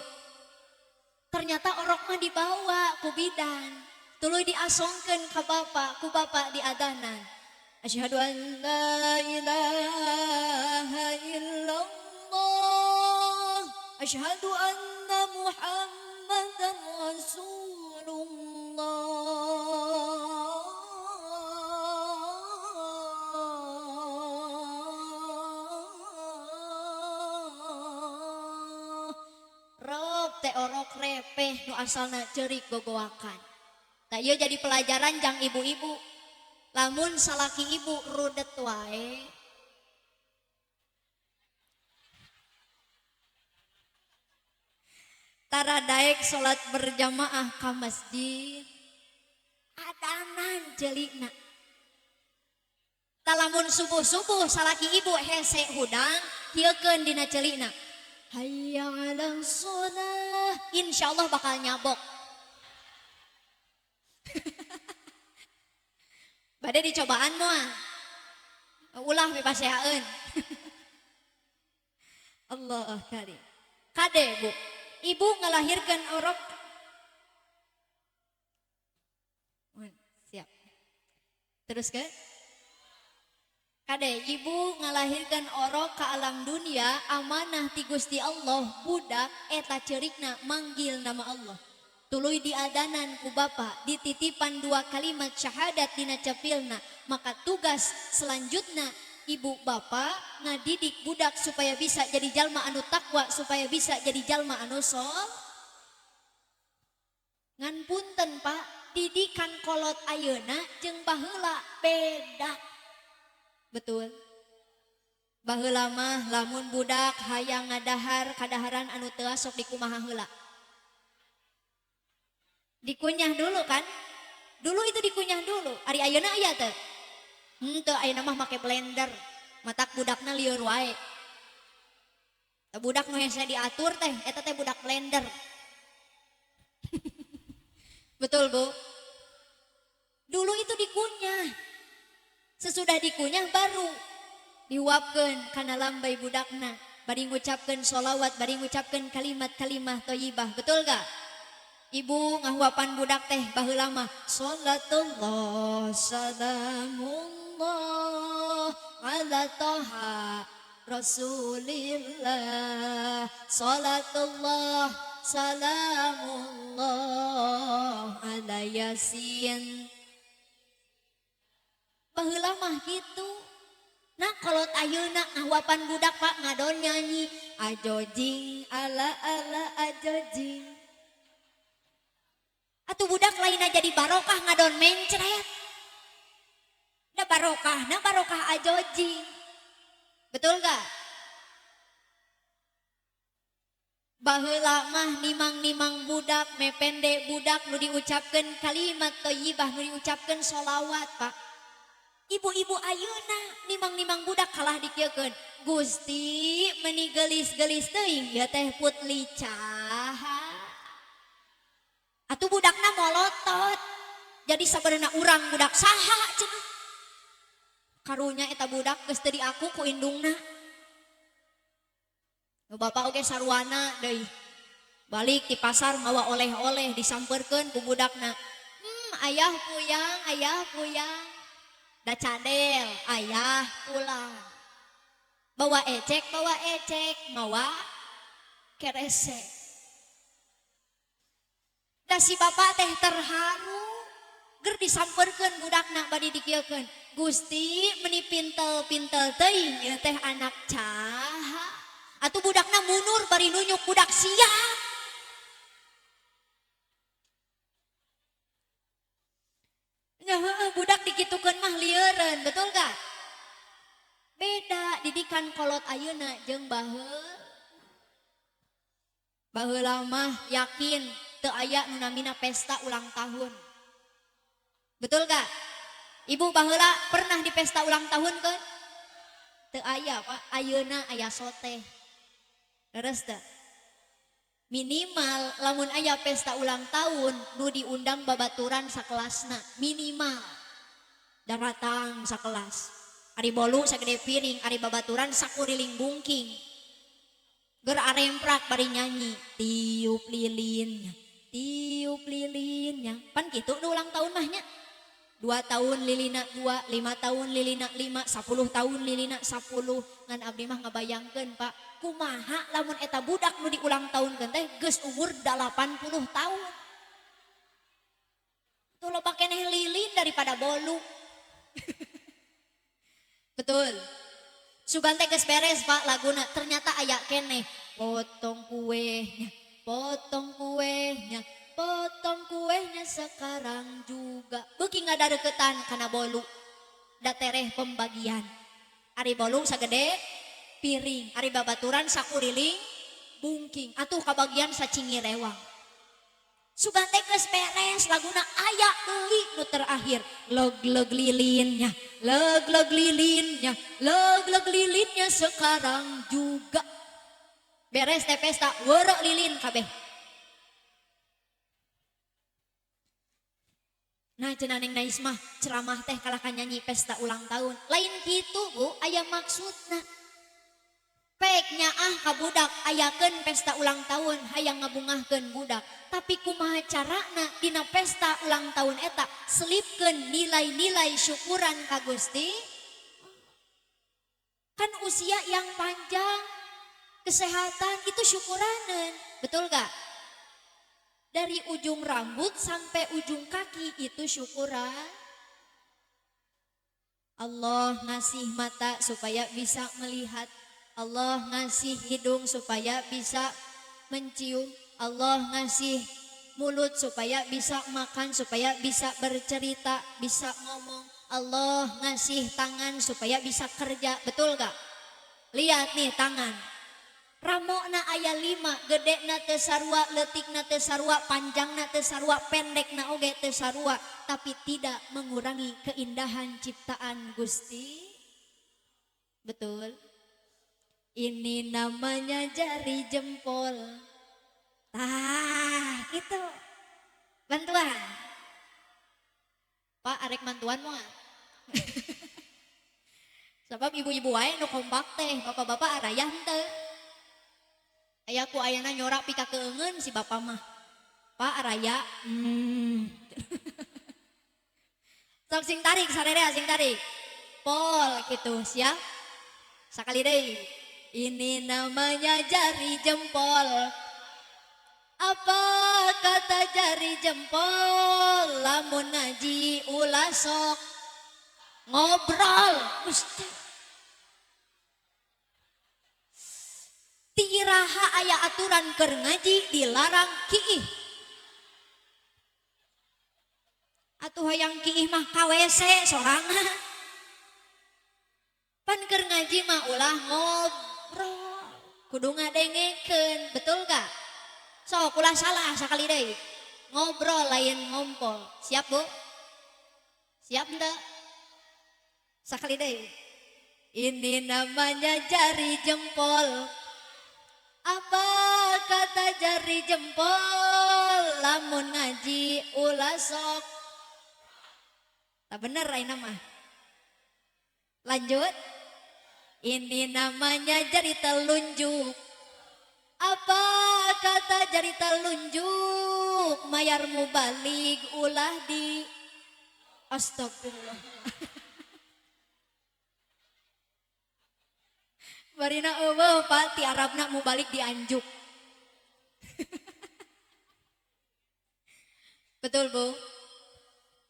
Ternyata orok mah dibawa ku bidan. Tuluy diasongkeun ka bapak, ku bapak diadanan. Asyhadu an la ilaha illallah, asyhadu anna Muhammadan Rasulullah. Rob teh orok repeh nu asalna ceurik gogoakan. Tah ieu jadi pelajaran jang ibu-ibu. Lamun salaki ibu rudet wae, tara daek salat berjamaah ka masjid, adanan celikna. Talamun subuh-subuh salaki ibu hese hudang, kieukeun dina celikna. Hayya 'alas shalah, insyaallah bakal nyabok. Bade dicobaan moal. Ulah pipasehaeun. Allah karim. Kade Bu, ibu ngalahirkeun orok. Siap. Terus ke? Kade ibu ngalahirkeun orok ke alam dunia amanah ti Gusti Allah budak eta ceurikna manggil nama Allah. Tuluy diadanan ku bapak dititipan 2 kalimat syahadat dina cepilna, maka tugas selanjutnya ibu bapak ngadidik budak supaya bisa jadi jalma anu takwa, supaya bisa jadi jalma anu sol. Ngan punten Pak, didikan kolot ayeuna jeung baheula beda. Betul. Baheula mah lamun budak hayang ngadahar kadaharan anu teu sok dikumaha heula. Dikunyah dulu kan? Dulu itu dikunyah dulu. Ari ayeuna aya teu? Henteu, ayeuna mah make blender. Matak budakna lieur wae. Tah budak nu hese diatur teh, eta teh budak blender. Betul Bu? Dulu itu dikunyah. Sesudah dikunyah baru diuapkeun kana lambai budakna, bari ngucapkeun sholawat, bari ngucapkeun kalimat-kalimah thayyibah. Betul gak? Ibu ngahuapan budak teh baheula mah salatullah salamullah ala toha rasulillah, salatullah salamullah ala yasin. Baheula mah gitu. Nah kolot ayeuna ngahuapan budak Pak ngadon nyanyi ajojing ala ala ajojing. Atuh budak lainna jadi barokah ngadon mencret. Da barokah, na barokah ajojing. Betul gak? Baheula mah nimang-nimang budak, mepende budak nu diucapkeun kalimat thayyibah, nu diucapkeun sholawat, Pak. Ibu-ibu ayeuna nimang-nimang budak kalah dikieukeun. Gusti meni geulis-geulis teuing ieu teh putli caha. Atuh budakna molotot. Jadi sabenerna urang budak saha cenah. Karunya eta budak geus teu diaku ku indungna. Nu bapak oge sarwana deui. Balik di pasar mawa oleh-oleh disampeurkeun ku budakna. Ayah puyang, ayah puyang. Da cadel, ayah pulang. Bawa ecek, mawa keresek. Da si bapak teh terharu, ger disampeurkeun budakna bari dikieukeun. Gusti meni pintel-pintel teuing ieu teh anak caha. Atuh budakna munur bari nunyuk budak sia. Nya heueuh budak dikitukeun mah lieureun. syukuraneun, betul gak? Beda didikan kolot ayeuna jeung baheula. Baheula mah yakin teu aya nu namina pesta ulang tahun. Betul gak? Ibu baheula pernah di pesta ulang tahun kan? Teu aya Pak, ayeuna aya sote. Leres teu? Minimal lamun aya pesta ulang tahun nu diundang babaturan sakelasna, minimal. Daratang sakelas. Ari bolu sagede piring, ari babaturan sakuriling bungking. Ger aremprak bari nyanyi, tiup lilinnya, tiup lilinnya. Pan kitu nu ulang tahun mah nya. 2 tahun lilina 2, 5 tahun lilina 5, 10 tahun lilina 10. Ngan abdi mah ngabayangkeun Pak, kumaha lamun eta budak nu diulang tahunkeun teh geus umur 80 tahun. Tuh loba keneh lilin daripada bolu. Betul. Sugan teh geus beres Pak laguna, ternyata aya keneh potong kuehnya, potong kuehnya, potong kuehnya sekarang juga. Beuki ngadareketan kana bolu. Da tereh pembagian. Ari bolu sagede piring, ari babaturan sakuriling bungking, atuh kabagian sacingi rewang. Sugan teh geus beres laguna aya deui nu terakhir, leg-leg lilinnya, leg-leg lilinnya, leg-leg lilinnya sekarang juga. Beres teh pesta, werek lilin kabeh. Nah cenah Neng Nais mah ceramah teh kalah nyanyi pesta ulang tahun. Lain kitu Bu, aya maksudna. Pek nyaah ka budak ayakeun pesta ulang tahun hayang ngabungahkeun budak. Tapi kumaha carana dina pesta ulang tahun eta selipkeun nilai-nilai syukuran ka Gusti. Kan usia yang panjang, kesehatan itu syukuraneun, betul gak? Dari ujung rambut sampai ujung kaki itu syukuran. Allah ngasih mata supaya bisa melihat, Allah ngasih hidung supaya bisa mencium, Allah ngasih mulut supaya bisa makan, supaya bisa bercerita, bisa ngomong, Allah ngasih tangan supaya bisa kerja, betul gak? Lihat nih tangan. Ramokna aya 5, gedena teu sarua, leutikna teu sarua, panjangna teu sarua, pendekna oge teu sarua, tapi tidak mengurangi keindahan ciptaan Gusti. Betul. Ini namanya jari jempol. Tah, gitu. Bantuan. Pak arek mantuan moal. Sebab ibu-ibu wae nu kompak teh, bapak-bapak arayah henteu. Aya ku ayana nyorak pika keungeun si bapak mah. Pak araya. Sok sing tarik sarerea sing tarik. Pol gitu, siap? Sakali deui. Ini namanya jari jempol. Apa kata jari jempol? Lamun ngaji ulah sok ngobrol. Gusti. Tiraha aya aturan keur ngaji dilarang kiih. Atuh hayang kiih mah ka WC sorangan. Pan keur ngaji mah ulah ngobrol. Kudu ngadengekeun, betul gak? Sok ulah salah sakali deui. Ngobrol lain ngompol. Siap Bu? Siap henteu? Sakali deui. Ini namanya jari jempol. Apa kata jari jempol? Lamun ngaji ulah sok. Tak bener ayeuna mah. Lanjut. Ini namanya jari telunjuk. Apa kata jari telunjuk? Mayar mubalik ulah di. Astagfirullah. Barina eueuh Pak ti Arabna mubalik dianjuk. Betul Bu?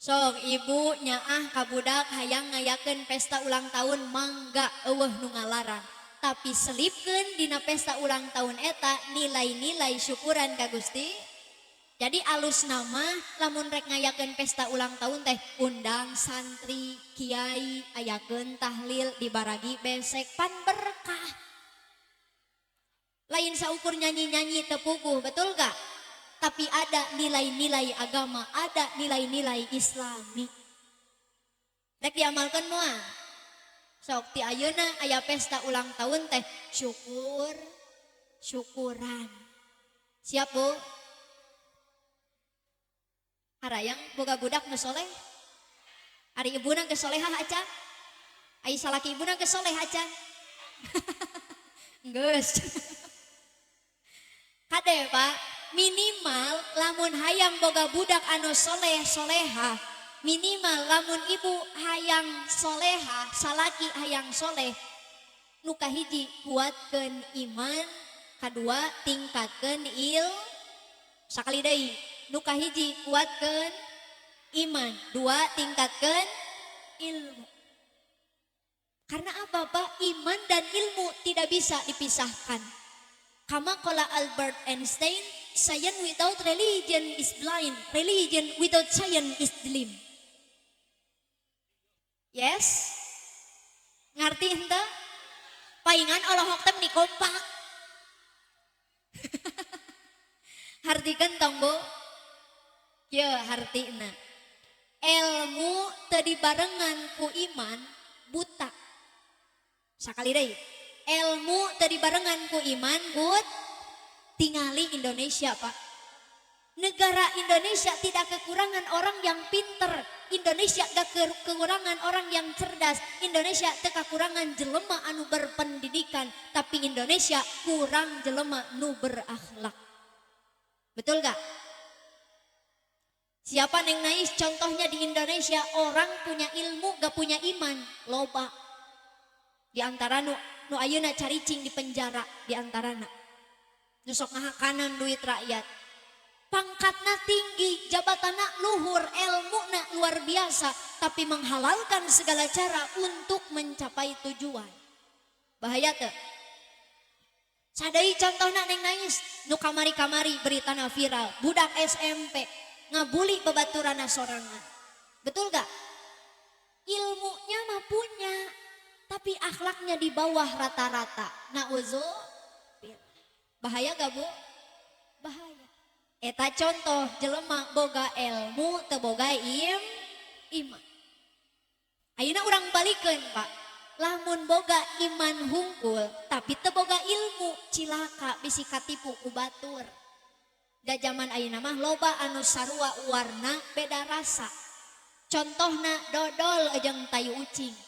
Sok ibu nyaah ka budak hayang ngayakeun pesta ulang tahun mangga eueuh nu ngalarang. Tapi selipkeun dina pesta ulang tahun eta nilai-nilai syukuran ka Gusti. Jadi alus nama lamun rek ngayakeun pesta ulang tahun teh undang santri, kiai, ayakeun tahlil dibaragi besek pan berkah. Lain saukur nyanyi-nyanyi teu puguh, betul gak? Tapi ada nilai-nilai agama, ada nilai-nilai Islami. Rek diamalkeun moal? Sok ti ayeuna aya pesta ulang tahun teh syukur, syukuran. Siap Bu? Harayang boga budak nu soleh? Ari ibuna geus solehah acan? Ari salaki ibuna geus soleh acan? Geus. Kade Pak, minimal lamun hayang boga budak anu soleh soleha, minimal lamun ibu hayang soleha, salaki hayang soleh, nu kahiji kuatkeun iman, kadua tingkatkeun il, sakali deui nu kahiji kuatkeun iman, dua tingkatkeun ilmu. Karena apa Pak? Iman dan ilmu tidak bisa dipisahkan. Kama qala Albert Einstein, science without religion is blind, religion without science is dim. Yes? Ngerti henteu? Paingan olohok teh meni kompak. Hartikeun tong Bu? Kieu hartina. Ilmu teu dibarengan ku iman buta. Sakali deui. Ilmu teu dibarengan ku iman but tingali Indonesia Pak. Negara Indonesia tidak kekurangan orang yang pinter. Indonesia gak kekurangan orang yang cerdas. Indonesia teu kakurangan jelema anu berpendidikan, tapi Indonesia kurang jelema nu berakhlak. Betul gak? Siapa neng nais contohnya di Indonesia orang punya ilmu gak punya iman, loba. Di antara nu ayeuna caricing di penjara di antarana. Nu sok ngahakanan duit rakyat. Pangkatna tinggi, jabatanna luhur, ilmuna luar biasa, tapi menghalalkan segala cara untuk mencapai tujuan. Bahaya teu? Sadai contohna neng nais, nu kamari-kamari beritana viral, budak SMP ngabuli babaturana sorangan. Betul gak? Ilmunya mah punya, tapi akhlaknya di bawah rata-rata. Nauzubillah. Bahaya gak Bu? Bahaya. Eta contoh jelema boga ilmu teu boga iman. Ayeuna urang balikeun Pak. Lamun boga iman hungkul tapi teu boga ilmu cilaka bisi katipu ku batur. Da zaman ayeuna mah loba anu sarua warna beda rasa. Contohna dodol jeung tai ucing.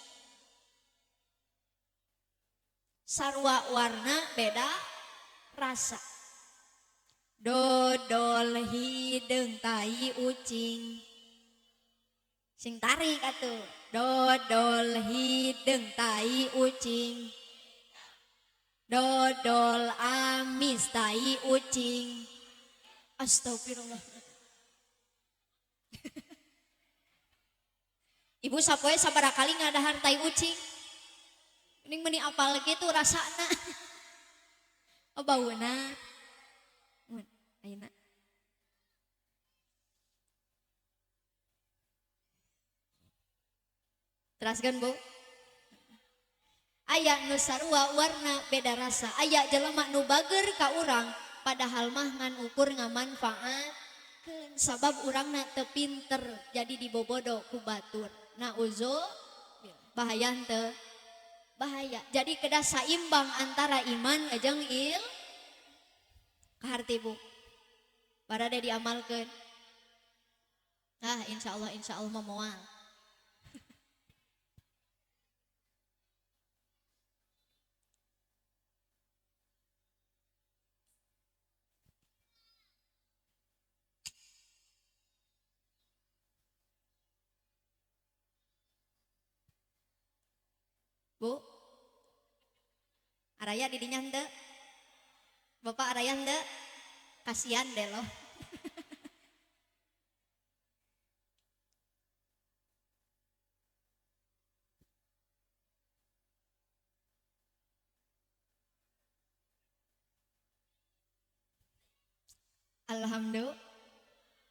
Sarua warna beda rasa. Dodol hideung tai ucing. Sing tarik atuh. Dodol hideung tai ucing. Dodol amis tai ucing. Astagfirullah. Ibu sapoe sabaraha kali ngadahar tai ucing. Mending meni apal kitu rasana. Oh bauna. Mun ayeuna. Teraskeun Bu. Aya nu sarua warna beda rasa. Aya jelema nu bager ka urang padahal mah ngan ukur ngamanfaatkeun sabab urangna teu pinter jadi dibobodo ku batur. Nauzubillah. Bahaya henteu? Bahaya. Jadi kedah saimbang antara iman jeung il. Kaharti Bu. Barade diamalkeun. Ah insyaallah mah moal. Bu, araya didinya henteu? Bapak araya henteu? Kasihan deh loh. Alhamdulillah.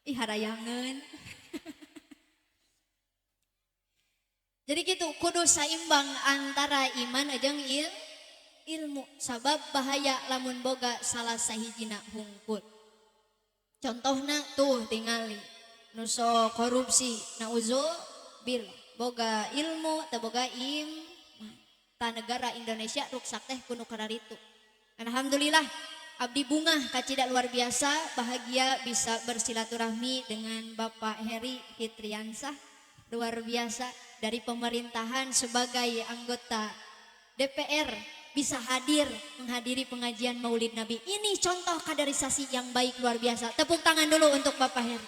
Ih harayangeun. Jadi gitu kudu saimbang antara iman jeung ilmu sabab bahaya lamun boga salah sahijina hungkul. Contohna tuh tingali nu sok korupsi nauzubillah boga ilmu teu boga iman. Ta negara Indonesia ruksak teh kuno kararitu. Alhamdulillah abdi bungah kacida luar biasa bahagia bisa bersilaturahmi dengan Bapak Heri Fitriansah luar biasa dari pemerintahan sebagai anggota DPR bisa hadir menghadiri pengajian Maulid Nabi. Ini contoh kaderisasi yang baik luar biasa. Tepuk tangan dulu untuk Bapak Heri.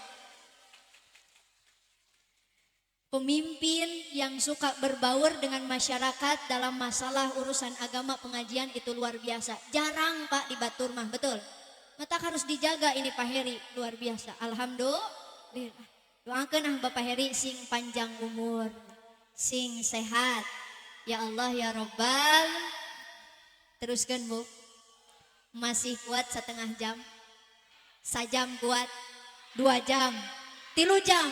Pemimpin yang suka berbaur dengan masyarakat dalam masalah urusan agama pengajian itu luar biasa. Jarang Pak di batur mah, betul. Mata harus dijaga ini Pak Heri, luar biasa. Alhamdulillah. Doakeun ah Bapak Heri sing panjang umur, sing sehat. Ya Allah ya Robbal. Teruskan Bu. Masih kuat setengah jam. Sajam kuat, 2 jam, 3 jam.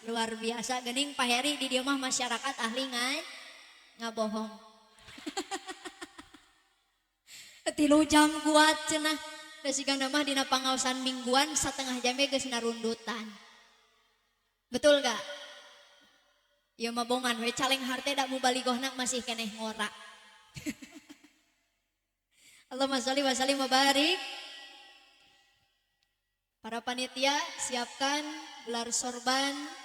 Luar biasa gening Pak Heri di dieu mah masyarakat ahli ngabohong. 3 jam kuat cenah. Da sigana mah dina pangaosan mingguan setengah jam geus narundutan. Betul gak? Ieu mah bongan we caleng harte da mubaligohna masih keneh ngora. Allahumma sholli wa sallim wa barik. Para panitia siapkan gelar sorban.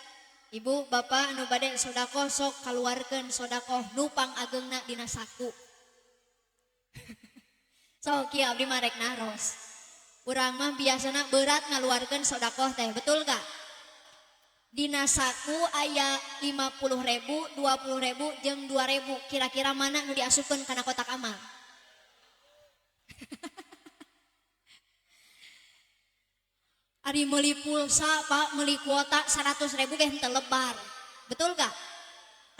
Ibu bapak anu bade sodakoh sok kaluarkeun sodakoh nu pangageungna dina saku. Sok kieu abdi mah rek naros. Urang mah biasana berat ngaluarkeun sodakoh teh, betul gak? Dina saku aya 50.000, 20.000 jeung 2.000. Kira-kira mana nu diasupkeun kana kotak amal? Ari meuli pulsa Pak, meuli kuota 100.000 ge henteu lebar. Betul gak?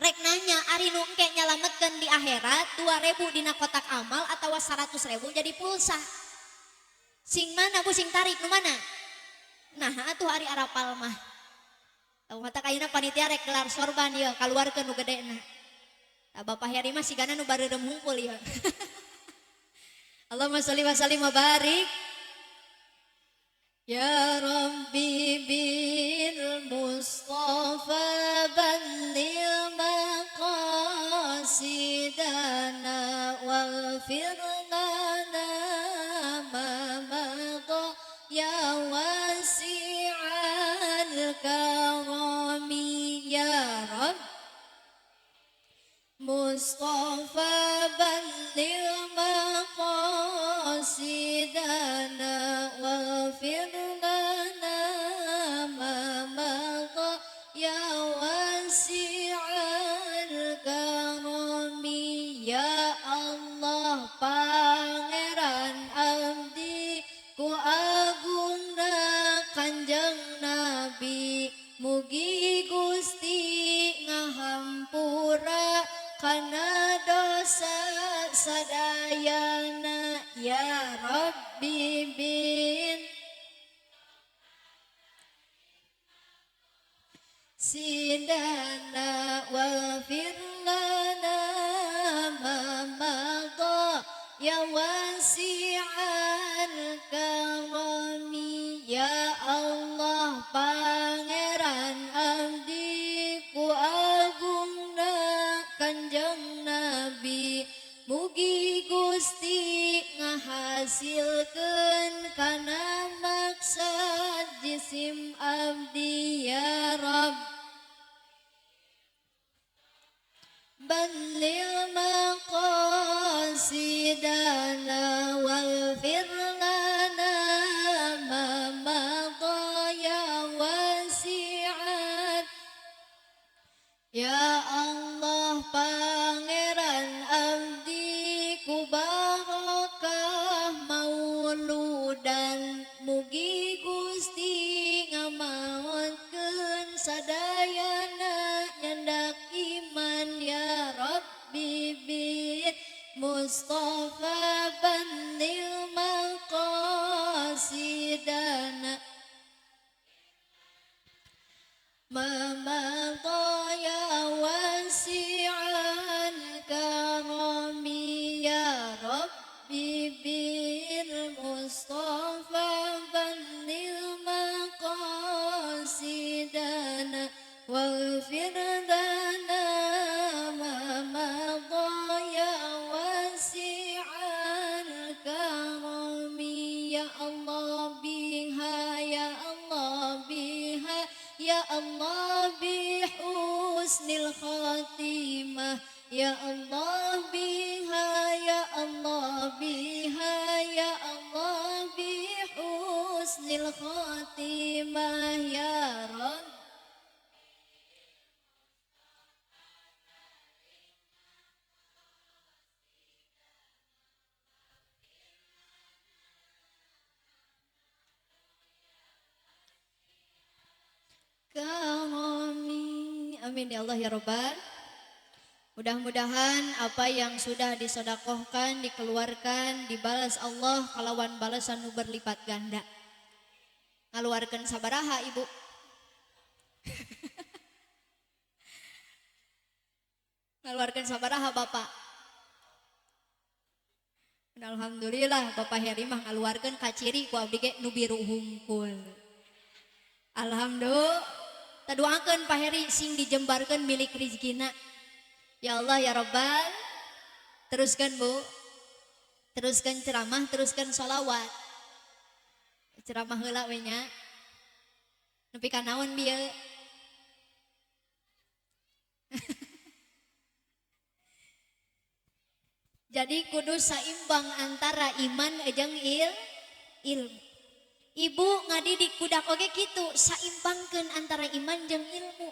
Rek nanya ari nu engke nyalametkeun di akhirat 2.000 dina kotak amal atawa 100.000 jadi pulsa. Sing mana Bu sing tarik nu mana? Nah atuh ari arapal mah. Tau mata ayeuna panitia rek gelar sorban ieu kaluarkeun nu gedena. Tah Bapak Heri mah sigana nu bareureum hungkul ieu. Allahumma sholli wa sallim wa barik. Ya Rabbi bil Mustafa balligh maqasidana waghfir lana ma madha ya wasi'al karami ya Rabb Mustafa balligh maqasidana waghfir lana ma madha ya wasi'al karami ya Allah pangeran abdi ku agungna Kanjeng Nabi mugi Gusti ngahampura kana dosa sadayana ya Rabbi bin sidana waghfir lana ma madha ya wasi'al karami ya Allah pangeran abdi ku agungna Kanjeng Nabi mugi Gusti ngahasilkeun kana maksad jisim abdi ya Rabb balligh maqasidana waghfir lana ma madha ya wasi'at ya Allah pangeran abdi ku barokah mauludan mugi Gusti ngamaotkeun sadayana nyandak iman ya Rabbi bil Mustafa balligh maqasidana. Allah bihusnil khatimah, ya Allah biha, ya Allah biha, ya Allah bihusnil khatimah, ya Rabb. Karami. Amin ya Allah ya Rabbal. Mudah-mudahan apa yang sudah disodakohkan, dikeluarkan, dibalas Allah kalawan balasan nu berlipat ganda. Ngaluarkeun sabaraha ibu? Ngaluarkeun sabaraha bapak? Alhamdulillah Bapak Heri mah ngaluarkeun kaciri ku abdi ge nu biru hungkul. Alhamdulillah. Taduakeun Pak Heri sing dijembarkeun milik rizkina. Ya Allah ya Rabbal. Teruskan Bu. Teruskan ceramah, teruskan sholawat. Ceramah heula we nya. Nepi ka naon bieu? Jadi kudu saimbang antara iman jeung ilmu. Ibu ngadidik budak oge kitu, saimbangkeun antara iman jeung ilmu.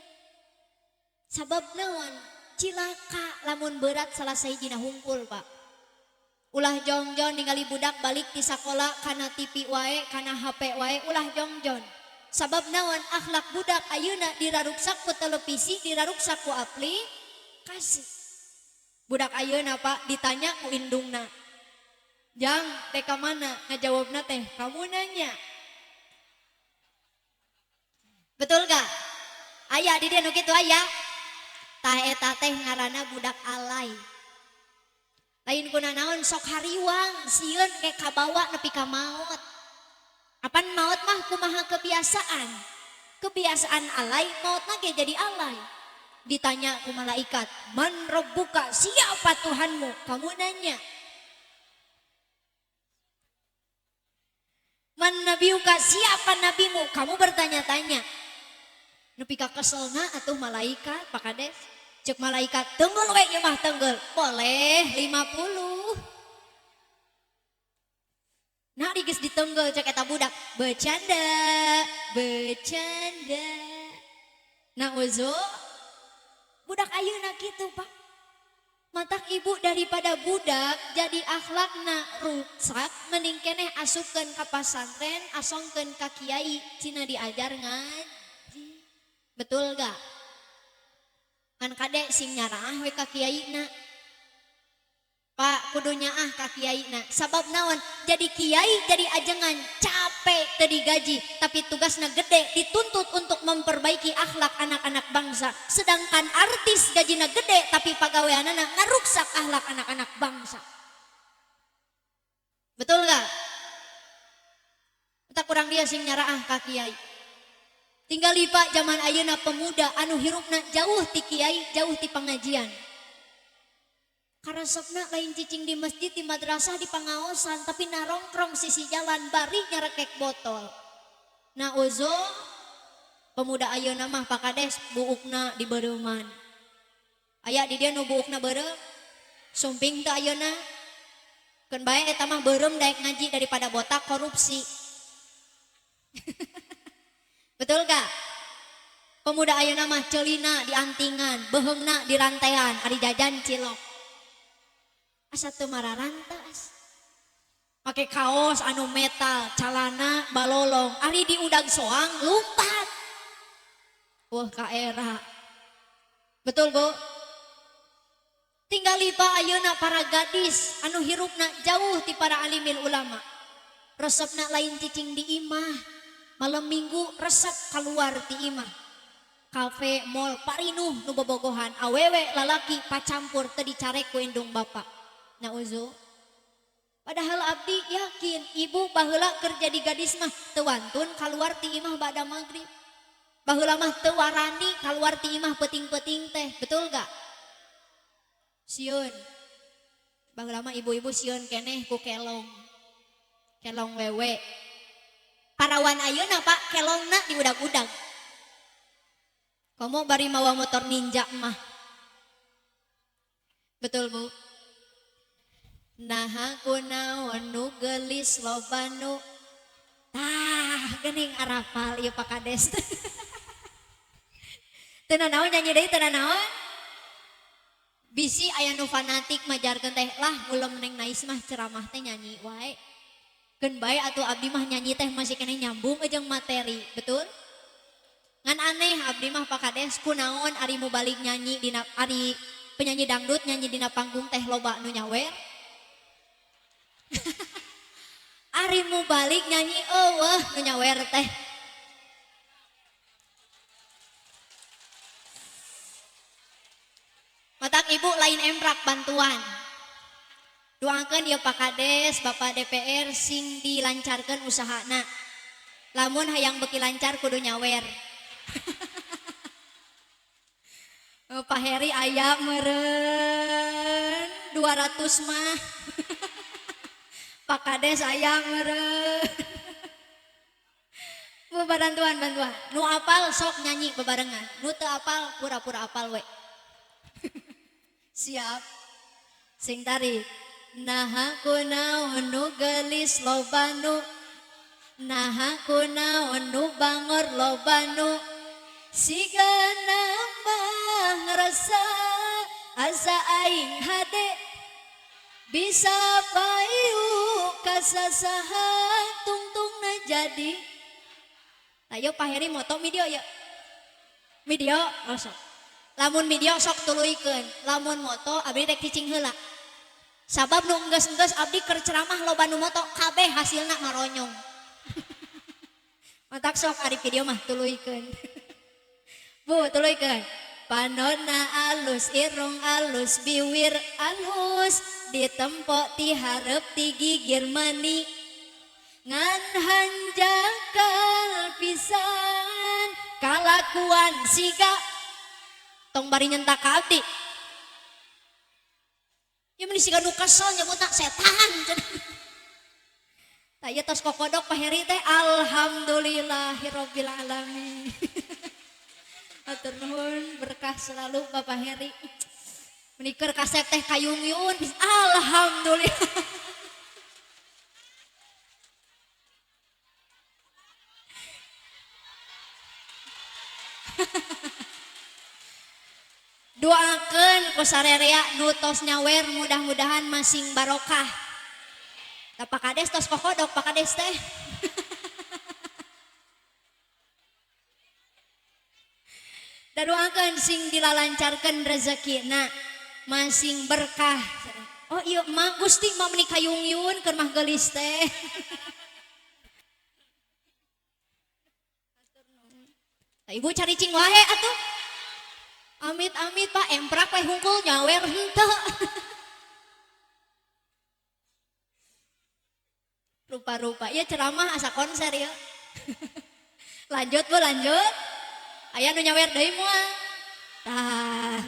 Sabab naon? Cilaka lamun berat salah sahijina hungkul, Pak. Ulah jongjon ningali budak balik di sakola kana TV wae, kana HP wae, ulah jongjon. Sabab naon? Akhlak budak ayeuna diraruksak ku televisi, diraruksak ku aplikasi. Budak ayeuna Pak ditanya ku indungna. Jang, teh ka mana? Ngajawabna teh, kamu nanya. Betul gak? Aya di dieu nu kitu aya. Tah eta teh ngaranna budak alay. Lain kuna naon sok hariwang, sieun ke kabawa nepi ka maot. Apan maot mah kumaha kebiasaan. Kebiasaan alay, maotna ge jadi alay. Ditanya ku malaikat, "Man rabbuka?" Siapa Tuhanmu? Kamu nanya. Man nabiyuka? Siapa nabimu? Kamu bertanya-tanya. Nepi ka keselna atuh malaikat, Pak Kades. Cek malaikat, tenggel we ieu mah tenggel. Boleh 50. Nah geus ditenggel cek eta budak, bercanda, bercanda. Nah uzu, budak ayeuna kitu, Pak. Matak ibu daripada budak jadi akhlakna rusak, mending keneh asupkeun ka pasantren, asongkeun ka kiai, cina diajar ngaji. Betul gak? Kan kade sing nyaraah we ka kiaina. Pak kudu nyaah ka kiaina. Sabab naon? Jadi kiai jadi ajengan capek teu digaji, tapi tugasna gede dituntut untuk memperbaiki akhlak anak-anak bangsa. Sedangkan artis gajina gede tapi pagaweanana ngaruksak akhlak anak-anak bangsa. Betul gak? Kita kurang dia sing nyaraah ka kiai. Tinggal lipa zaman ayeuna pemuda anu hirupna jauh ti kiai, jauh ti pengajian. Karesepna lain cicing di masjid, di madrasah, di pangaosan, tapi narongkrong sisi jalan bari nyarekek botol. Nah uzo pemuda ayeuna mah Pak Kades buukna di bereuman. Aya di dieu nu buukna beureum, sumping teu ayeuna. Keun bae eta mah beureum daek ngaji daripada botak korupsi. Betul gak? Pemuda ayeuna mah celina di antingan, beheungna di rantean, ari jajan cilok. Asa teu mararantas. Make kaos anu metal, calana balolong, ari diudag soang lumpat. Wah ka era. Betul Bu? Tinggal lipa ayeuna para gadis anu hirupna jauh ti para alimil ulama. Resepna lain cicing di imah. Malam minggu resep keluar ti imah. Kafe, mall, parinuh nu bobogohan, awewe lalaki pacampur teu dicarek ku indung bapak. Nauzu. Padahal abdi yakin ibu baheula keur jadi gadis mah teu wantun kaluar ti imah ba'da magrib. Baheula mah teu warani kaluar ti imah peuting-peuting teh, betul gak? Sieun. Baheula mah ibu-ibu sieun keneh ku kelong. Kelong wewe. Parawan ayeuna Pak kelongna diudag-udag. Komo bari mawa motor Ninja mah. Betul Bu? Naha kunaon nu geulis loba nu tah geuning arapal ieu Pak Kades. Teu nanaon nyanyi deui teu nanaon? Bisi aya nu fanatik majarkeun teh lah ulem neng Nais mah ceramah teh nyanyi wae. Keun bae atuh abdi mah nyanyi teh masih keneh nyambung jeung materi, betul? Ngan aneh abdi mah Pak Kades kunaon ari mubalik nyanyi dina ari penyanyi dangdut nyanyi dina panggung teh loba nu nyawer. Ari mubalik nyanyi eueuh nu nyawer teh. Matak ibu lain emprak bantuan. Doakeun ieu Pak Kades, Bapak DPR sing dilancarkeun usahana. Lamun hayang beuki lancar kudu nyawer. Pak Heri aya meureun 200 mah. Pak Kades aya meureun. Bu bantuan bantuan. Nu apal sok nyanyi bebarengan. Nu teu apal pura-pura apal we. Siap. Sing tarik. Naha kunaon nu geulis loba nu, naha kunaon nu bangor loba nu, siga nambah ngerasa asa aing hade bisa payu kasasaha tungtungna jadi. Ayo Pak Heri moto video ya. Video oh sok. Lamun video sok tuluykeun, lamun moto abdi rek cicing heula. Sabab nu enggeus-enggeus abdi keur ceramah loba nu moto kabeh hasilna maronyong. Matak sok ari video mah tuluykeun. Bu tuluykeun. Panonna alus, irung alus, biwir alus, ditempok ti hareup ti gigir mani. Ngan hanjakal pisan kalakuan siga tong bari nyentak ka abdi. Ya meni siga nu kesel nyebutna setan. Tah ieu tos kokodok Pak Heri teh alhamdulillahirabbil alamin. Hatur nuhun berkah selalu Bapak Heri. Menikeur kasep teh kayungyun alhamdulillah. Doakeun ku sarerea nu tos nyawer mudah-mudahan masing barokah. Tah Pak Kades tos kokodok Pak Kades teh. Doakeun sing dilalancarkeun rezekina masing berkah. Oh iya mah Gusti mah meuni kayungyun keur mah geulis teh. Tah ibu caricing wae atuh. Amit-amit Pak emprak we hungkul nyawer henteu. Rupa-rupa ya ceramah asa konser ya. Lanjut Bu lanjut. Aya nu nyawer deui moal. Tah.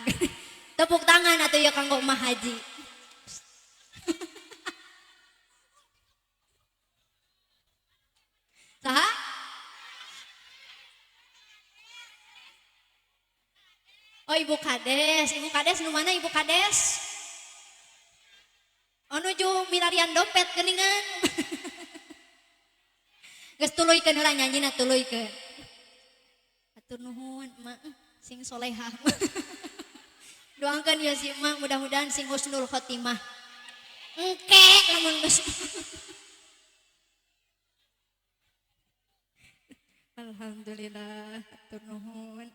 Tepuk tangan atuh ya kanggo Emak Haji. Saha? Oh Ibu Kades, Ibu Kades nu mana Ibu Kades? Oh nuju milarian dompet geuningan. Geus tuluykeun heula nyanyina tuluykeun. Hatur nuhun emak sing solehah. Doakeun ya si emak mudah-mudahan sing husnul khotimah. Engke lamun geus. Alhamdulillah hatur nuhun.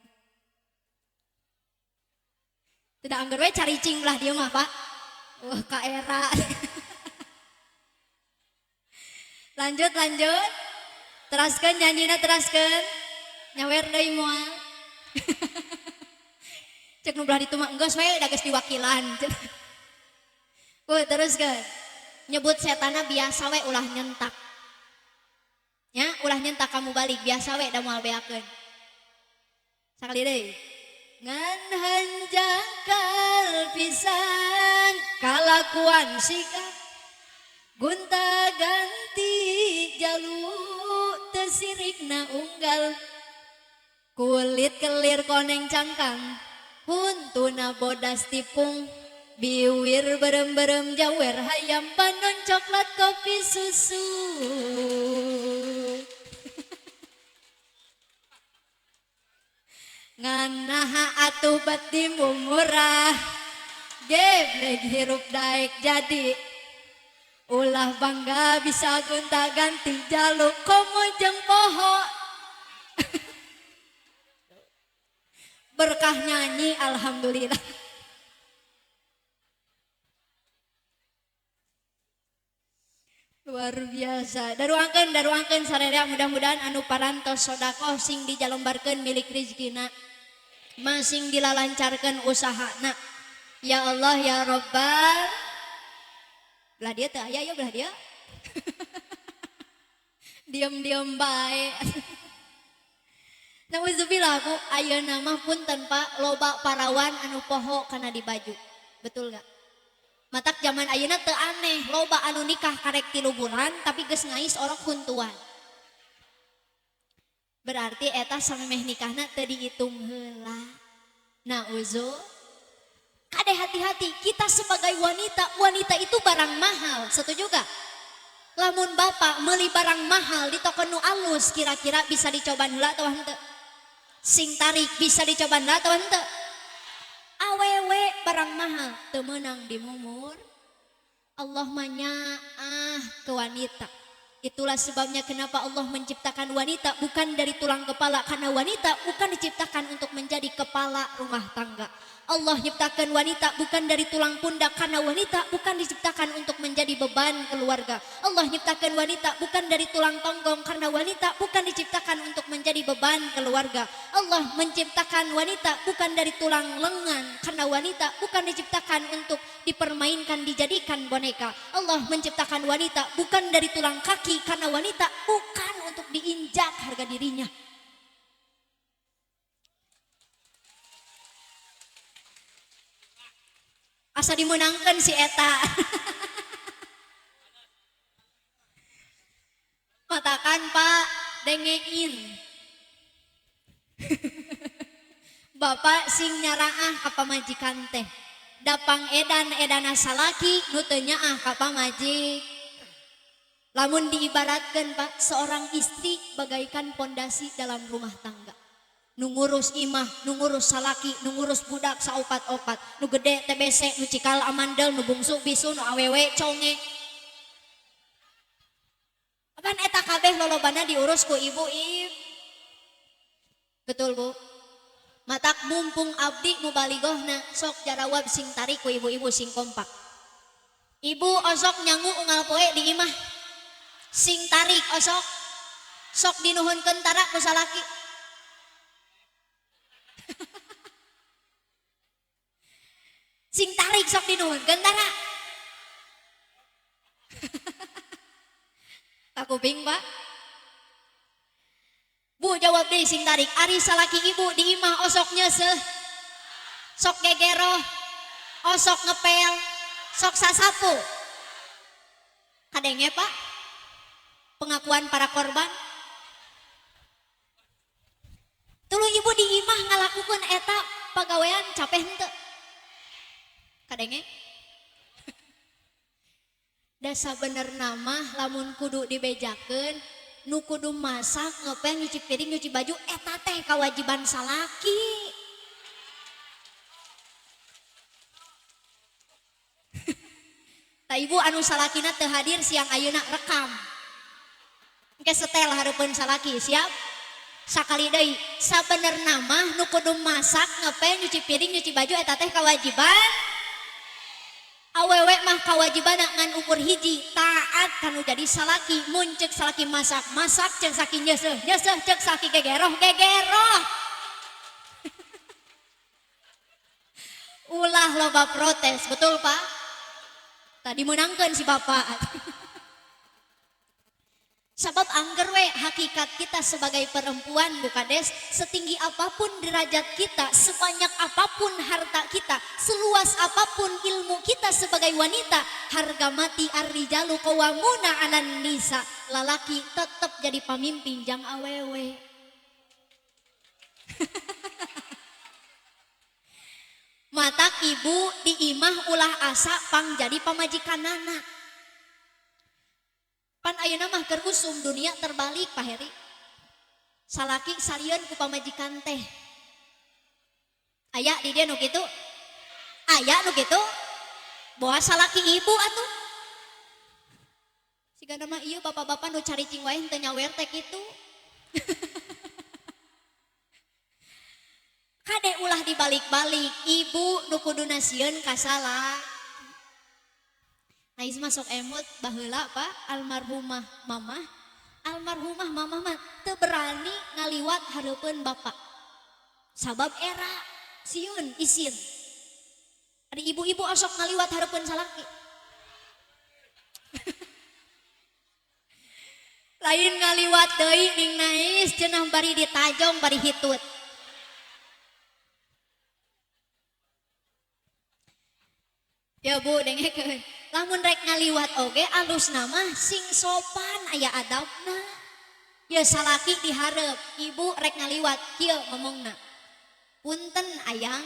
Tidak anggar we caricing lah dia mah Pak. Wah ka era. Lanjut lanjut. Teraskeun nyanyina teraskeun. Nyawer deui moal. Cek nu belah ditu mah enggeus we da geus diwakilan. Teruskeun. Nyebut setana biasa we ulah nyentak. Ya, ulah nyentak kamu balik biasa we da moal beakeun. Sakali deui. Ngan hanjakal pisan kalakuan sikap gonta ganti jalu teu sirikna unggal. Kulit kelir koneng cangkang, huntuna bodas tipung, biwir berem-berem jawer hayam panon coklat kopi susu. Nganaha atuh bati murah, geblek hirup daek jadi. Ulah bangga bisa gonta ganti jaluk komo jeung poho. Berkah nyanyi alhamdulillah. Luar biasa. Daruangkeun sararea mudah-mudahan anu parantos sedekah sing dijalombarkeun milik rizkina. Masing dilalancarkeun usahana. Ya Allah ya Rabbal. Belah dia teh aya ya belah dia. Diam-diam bae. Nauzubillah bu, ayeuna mah punten Pak, loba parawan anu poho kana di baju. Betul gak? Matak zaman ayeuna teu aneh, loba anu nikah karek 3 bulan tapi geus ngais orok huntuan. Berarti eta samemeh nikahna teu dihitung heula. Nauzu. Kade hati-hati, kita sebagai wanita, wanita itu barang mahal, setuju gak? Lamun bapak meuli barang mahal di toko nu alus, kira-kira bisa dicoba heula atau henteu? Sing tarik bisa dicoba heula atau henteu? Awewe barang mahal teu meunang dimumur. Allah mah nyaah ke wanita. Itulah sebabnya kenapa Allah menciptakan wanita bukan dari tulang kepala, karena wanita bukan diciptakan untuk menjadi kepala rumah tangga. Allah nyiptakan wanita bukan dari tulang pundak, karena wanita bukan diciptakan untuk menjadi beban keluarga. Allah nyiptakan wanita bukan dari tulang tonggong, karena wanita bukan diciptakan untuk menjadi beban keluarga. Allah menciptakan wanita bukan dari tulang lengan, karena wanita bukan diciptakan untuk dipermainkan, dijadikan boneka. Allah menciptakan wanita bukan dari tulang kaki, karena wanita bukan untuk diinjak harga dirinya. Asa dimenangkan si eta. Matakan Pak dengein. Bapak sing nyaraah ka pamajikan teh. Dapang edan edana salaki nu teu nyaah ka pamajik. Lamun diibaratkeun Pak, seorang istri bagaikan pondasi dalam rumah tangga. Nu ngurus imah, nu ngurus salaki, nu ngurus budak saopat-opat, nu gede TBC, nu cikal amandel, nu bungsu bisu, nu awewe conge. Apaan eta kabeh lolobana diurus ku ibu ib. Betul Bu? Matak mumpung abdi mubaligohna sok jarawab sing tarik ku ibu-ibu sing kompak. Ibu osok nyangu unggal poe di imah. Sing tarik osok. Sok dinuhunkeun tara ku salaki. Sing tarik sok dinuhunkeun tara. Takuping Pak. Bu jawab deh sing tarik. Ari salaki ibu di imah osok nyeseh. Sok gegeroh, osok ngepel, sok sasapu. Kadenge Pak? Pengakuan para korban. Tuluy ibu di imah ngalakukeun eta pagawean capek henteu. Kadenge? Dasa bener nama lamun kudu dibejakeun, nu kudu masak, ngepel, nyuci piring, nyuci baju eta teh kewajiban salaki. Ta ibu anu salakina teu hadir siang ayeuna rekam. Engke setel hareupeun salaki, siap? Sakali deui, sabenerna mah nu kudu masak, ngepel, nyuci piring, nyuci baju eta teh kewajiban. Awewe mah kawajibana ngan ukur hiji, taat kanu jadi salaki. Mun ceuk salaki masak, masak, ceuk salaki nyeuseuh, nyeuseuh, ceuk salaki gegeroh, gegeroh. Ulah loba protes, betul Pak? Tadi menangkan si bapak. Sebab angger we hakikat kita sebagai perempuan Bu Kades, setinggi apapun derajat kita, sebanyak apapun harta kita, seluas apapun ilmu kita sebagai wanita, harga mati ar-rijalu qawwamuna 'alan nisa, lalaki tetap jadi pamimpin jang awewe. Matak ibu di imah ulah asa pang jadi pamajikanana. Pan ayeuna mah keur usum dunia terbalik Pak Heri. Salaki sarieun ku pamajikan teh. Aya di dieu nu kitu? Aya nu kitu? Boa salaki ibu atuh. Sigana mah ieu bapak-bapak nu caricing wae henteu nyawer teh kitu. Kade ulah dibalik-balik, ibu nu kuduna sieun ka salaki. Ais masuk emut baheula Pak, almarhumah mamah, almarhumah mamah mah teu berani ngaliwat hareupeun bapak. Sabab era sieun isin. Ari ibu-ibu osok ngaliwat hareupeun salaki. Lain ngaliwat deui ning nais cenah bari ditajong bari hitut. Ya Bu dengekeun. Lamun rek ngaliwat oge alus nama sing sopan aya adabna. Ya salaki dihareup, ibu rek ngaliwat kieu ngomongna. Punten ayang.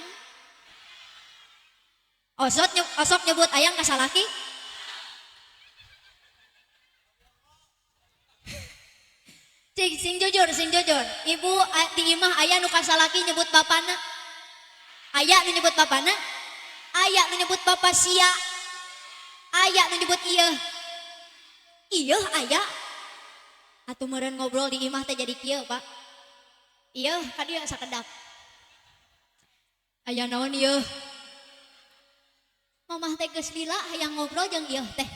Osok nyebut ayang ka salaki? Cing, sing jujur, sing jujur. Ibu di imah aya nu ka salaki nyebut bapana? Aya nu nyebut bapana? Aya nu nyebut bapa sia. Aya nu nyebut ieu. Ieu aya. Atuh meureun ngobrol di imah teh jadi kieu, Pak. Ieu ka dieu sakedap. Aya naon ieu? Mamah teh geus lila hayang ngobrol jeung ieu teh.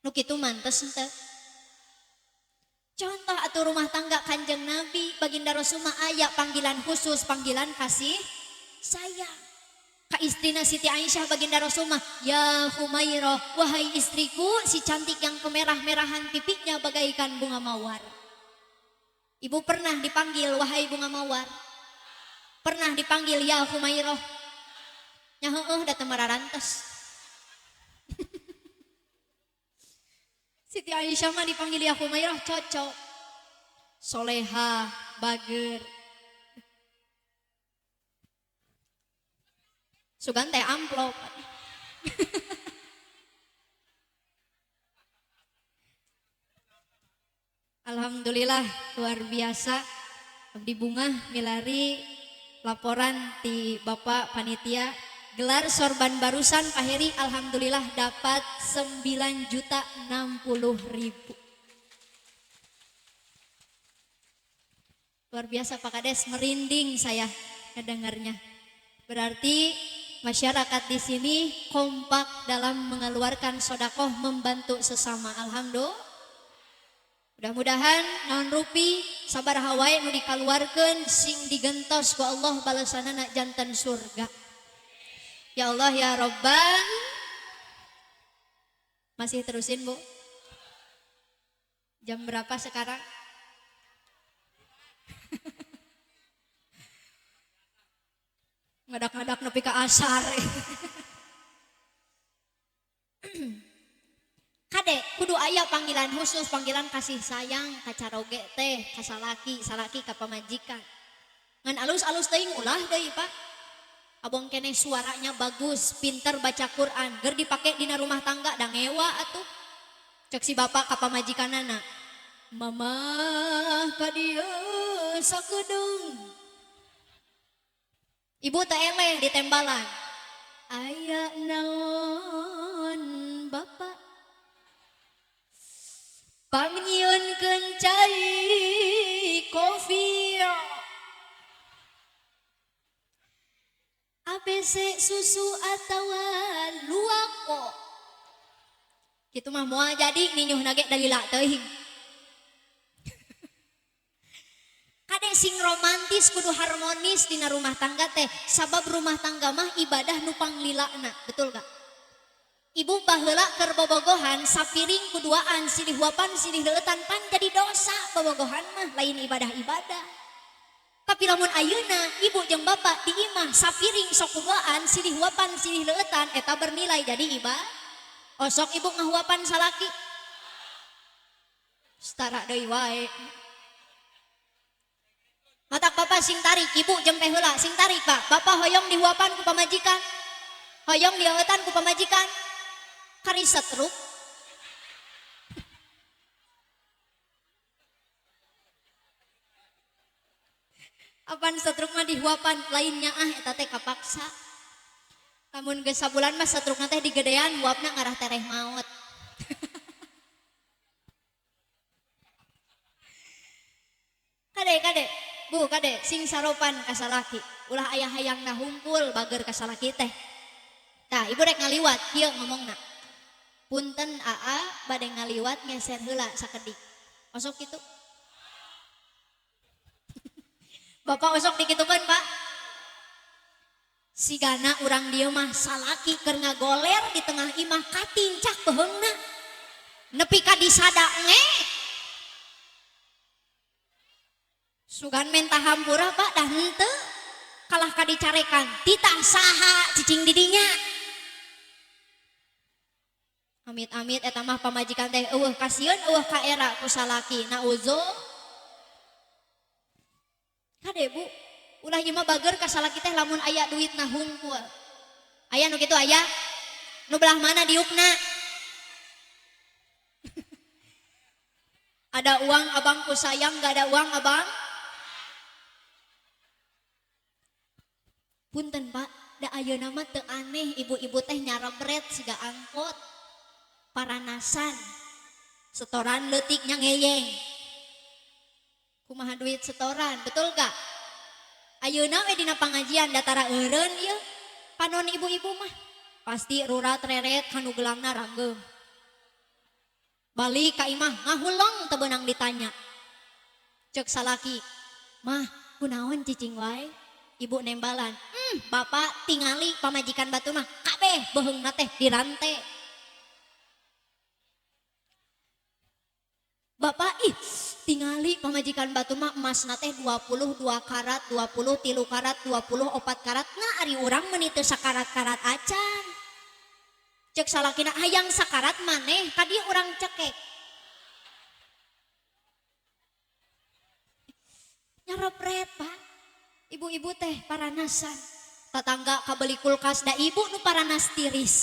Nu kitu mantes henteu. Contoh atuh rumah tangga Kanjeng Nabi, Baginda Rasul mah aya panggilan khusus, panggilan kasih sayang. Ka istrina Siti Aisyah Baginda Rasul mah, ya Humairah, wahai istriku si cantik yang kemerah-merahan pipinya bagaikan bunga mawar. Ibu pernah dipanggil wahai bunga mawar? Pernah dipanggil ya Humairah? Nya heueuh da teu mararantes. Siti Aisyah mah dipanggil ya Humairah cocok. Soleha, bager. Sugan teh amplop. Alhamdulillah luar biasa. Abdi bungah milari laporan ti Bapak panitia gelar sorban barusan Pak Heri, alhamdulillah dapat 9.060.000. Luar biasa Pak Kades, merinding saya ngedengarnya. Berarti masyarakat di sini kompak dalam mengeluarkan sodakoh membantu sesama. Alhamdulillah. Mudah-mudahan naon rupi sabar hawae nu dikaluarkeun sing digentos ku Allah balasanana janten surga. Ya Allah ya Robban. Masih terusin Bu? Jam berapa sekarang? Ngadak-ngadak nepi ka asar. Kade kudu aya panggilan khusus, panggilan kasih sayang ka caroge teh, ka salaki, salaki ka pamajikan. Ngan alus-alus teuing ulah deui Pak. Abong keneh suaranya bagus, pinter baca Quran, ger dipake dina rumah tangga da ngewa atuh. Cek si bapak ka pamajikanana, "Mamah ka dieu sakedeung." Ibu teh eleh ditembalan. Aya naon bapak? Pangnyieunkeun cai kopi. ABC susu atawa luako. Kitu mah moal jadi ninyuh nage dalila teuing. Kade sing romantis kudu harmonis dina rumah tangga teh, sabab rumah tangga mah ibadah nu panglilana, betul gak? Ibu baheula keur bobogohan sapiring kuduaan silih huapan silih leueutan pan jadi dosa bobogohan mah lain ibadah-ibadah. Tapi lamun ayeuna ibu jeung bapak di imah sapiring sok kuduaan silih huapan silih leueutan eta bernilai jadi ibadah. Osok ibu ngahuapan salaki. Setara deui wae. Matak Bapak sing tarik, ibu jempe heula sing tarik Pak. Bapak hoyong dihuapan ku pamajikan. Hoyong dieueutan ku pamajikan. Kari setruk. Apan setruk mah dihuapan lainnya ah eta teh kapaksa. Lamun geus sabulan mah setrukna teh digedean huapna ngarah tereh maot. Kade kade, Bu kade sing saropan ka salaki. Ulah aya hayangna hungkul bager ka salaki teh. Tah ibu rek ngaliwat kieu ngomongna. Punten aa bade ngaliwat ngeser heula sakedik. Osok kitu. Bapak osok dikitukeun Pak. Sigana urang dieu mah salaki keur ngagoler di tengah imah katincak beheungna. Nepi ka disada nge. Sugan menta hampura Pak dah henteu kalah ka dicarekan titah saha cicing di dinya. Amit-amit eta mah pamajikan teh eueuh kasieun eueuh ka era ku salaki nauzu. Kade Bu, ulah ieu mah bager ka salaki teh lamun aya duitna hungkul. Aya nu kitu aya? Nu belah mana diukna? Ada uang abangku sayang, gak ada uang abang. Punten Pak, da ayeuna mah teu aneh ibu-ibu teh nyarebret siga angkot. Paranasan. Setoran leutik nya ngeyeng. Kumaha duit setoran, betul gak? Ayeuna we dina pangajian datara eureun ieu. Panon ibu-ibu mah pasti rurat reret kanu gelangna ranggeum. Balik ka imah ngahuleng teu beunang ditanya. Ceuk salaki, "Mah, kunaon cicing wae?" Ibu nembalan, bapak tingali pamajikan batu mah kabeh beheungna teh dirante." Bapak ih tingali pamajikan batu mah emasna teh 22 karat, 23 karat, 24 karat. Nah ari urang meuni teu sakarat-karat acan. Cek salakina hayang sakarat maneh ka dieu urang cekek. Nyarepret Pak. Ibu-ibu teh paranasan. Tatangga kabeli kulkas da ibu nu paranas tiris.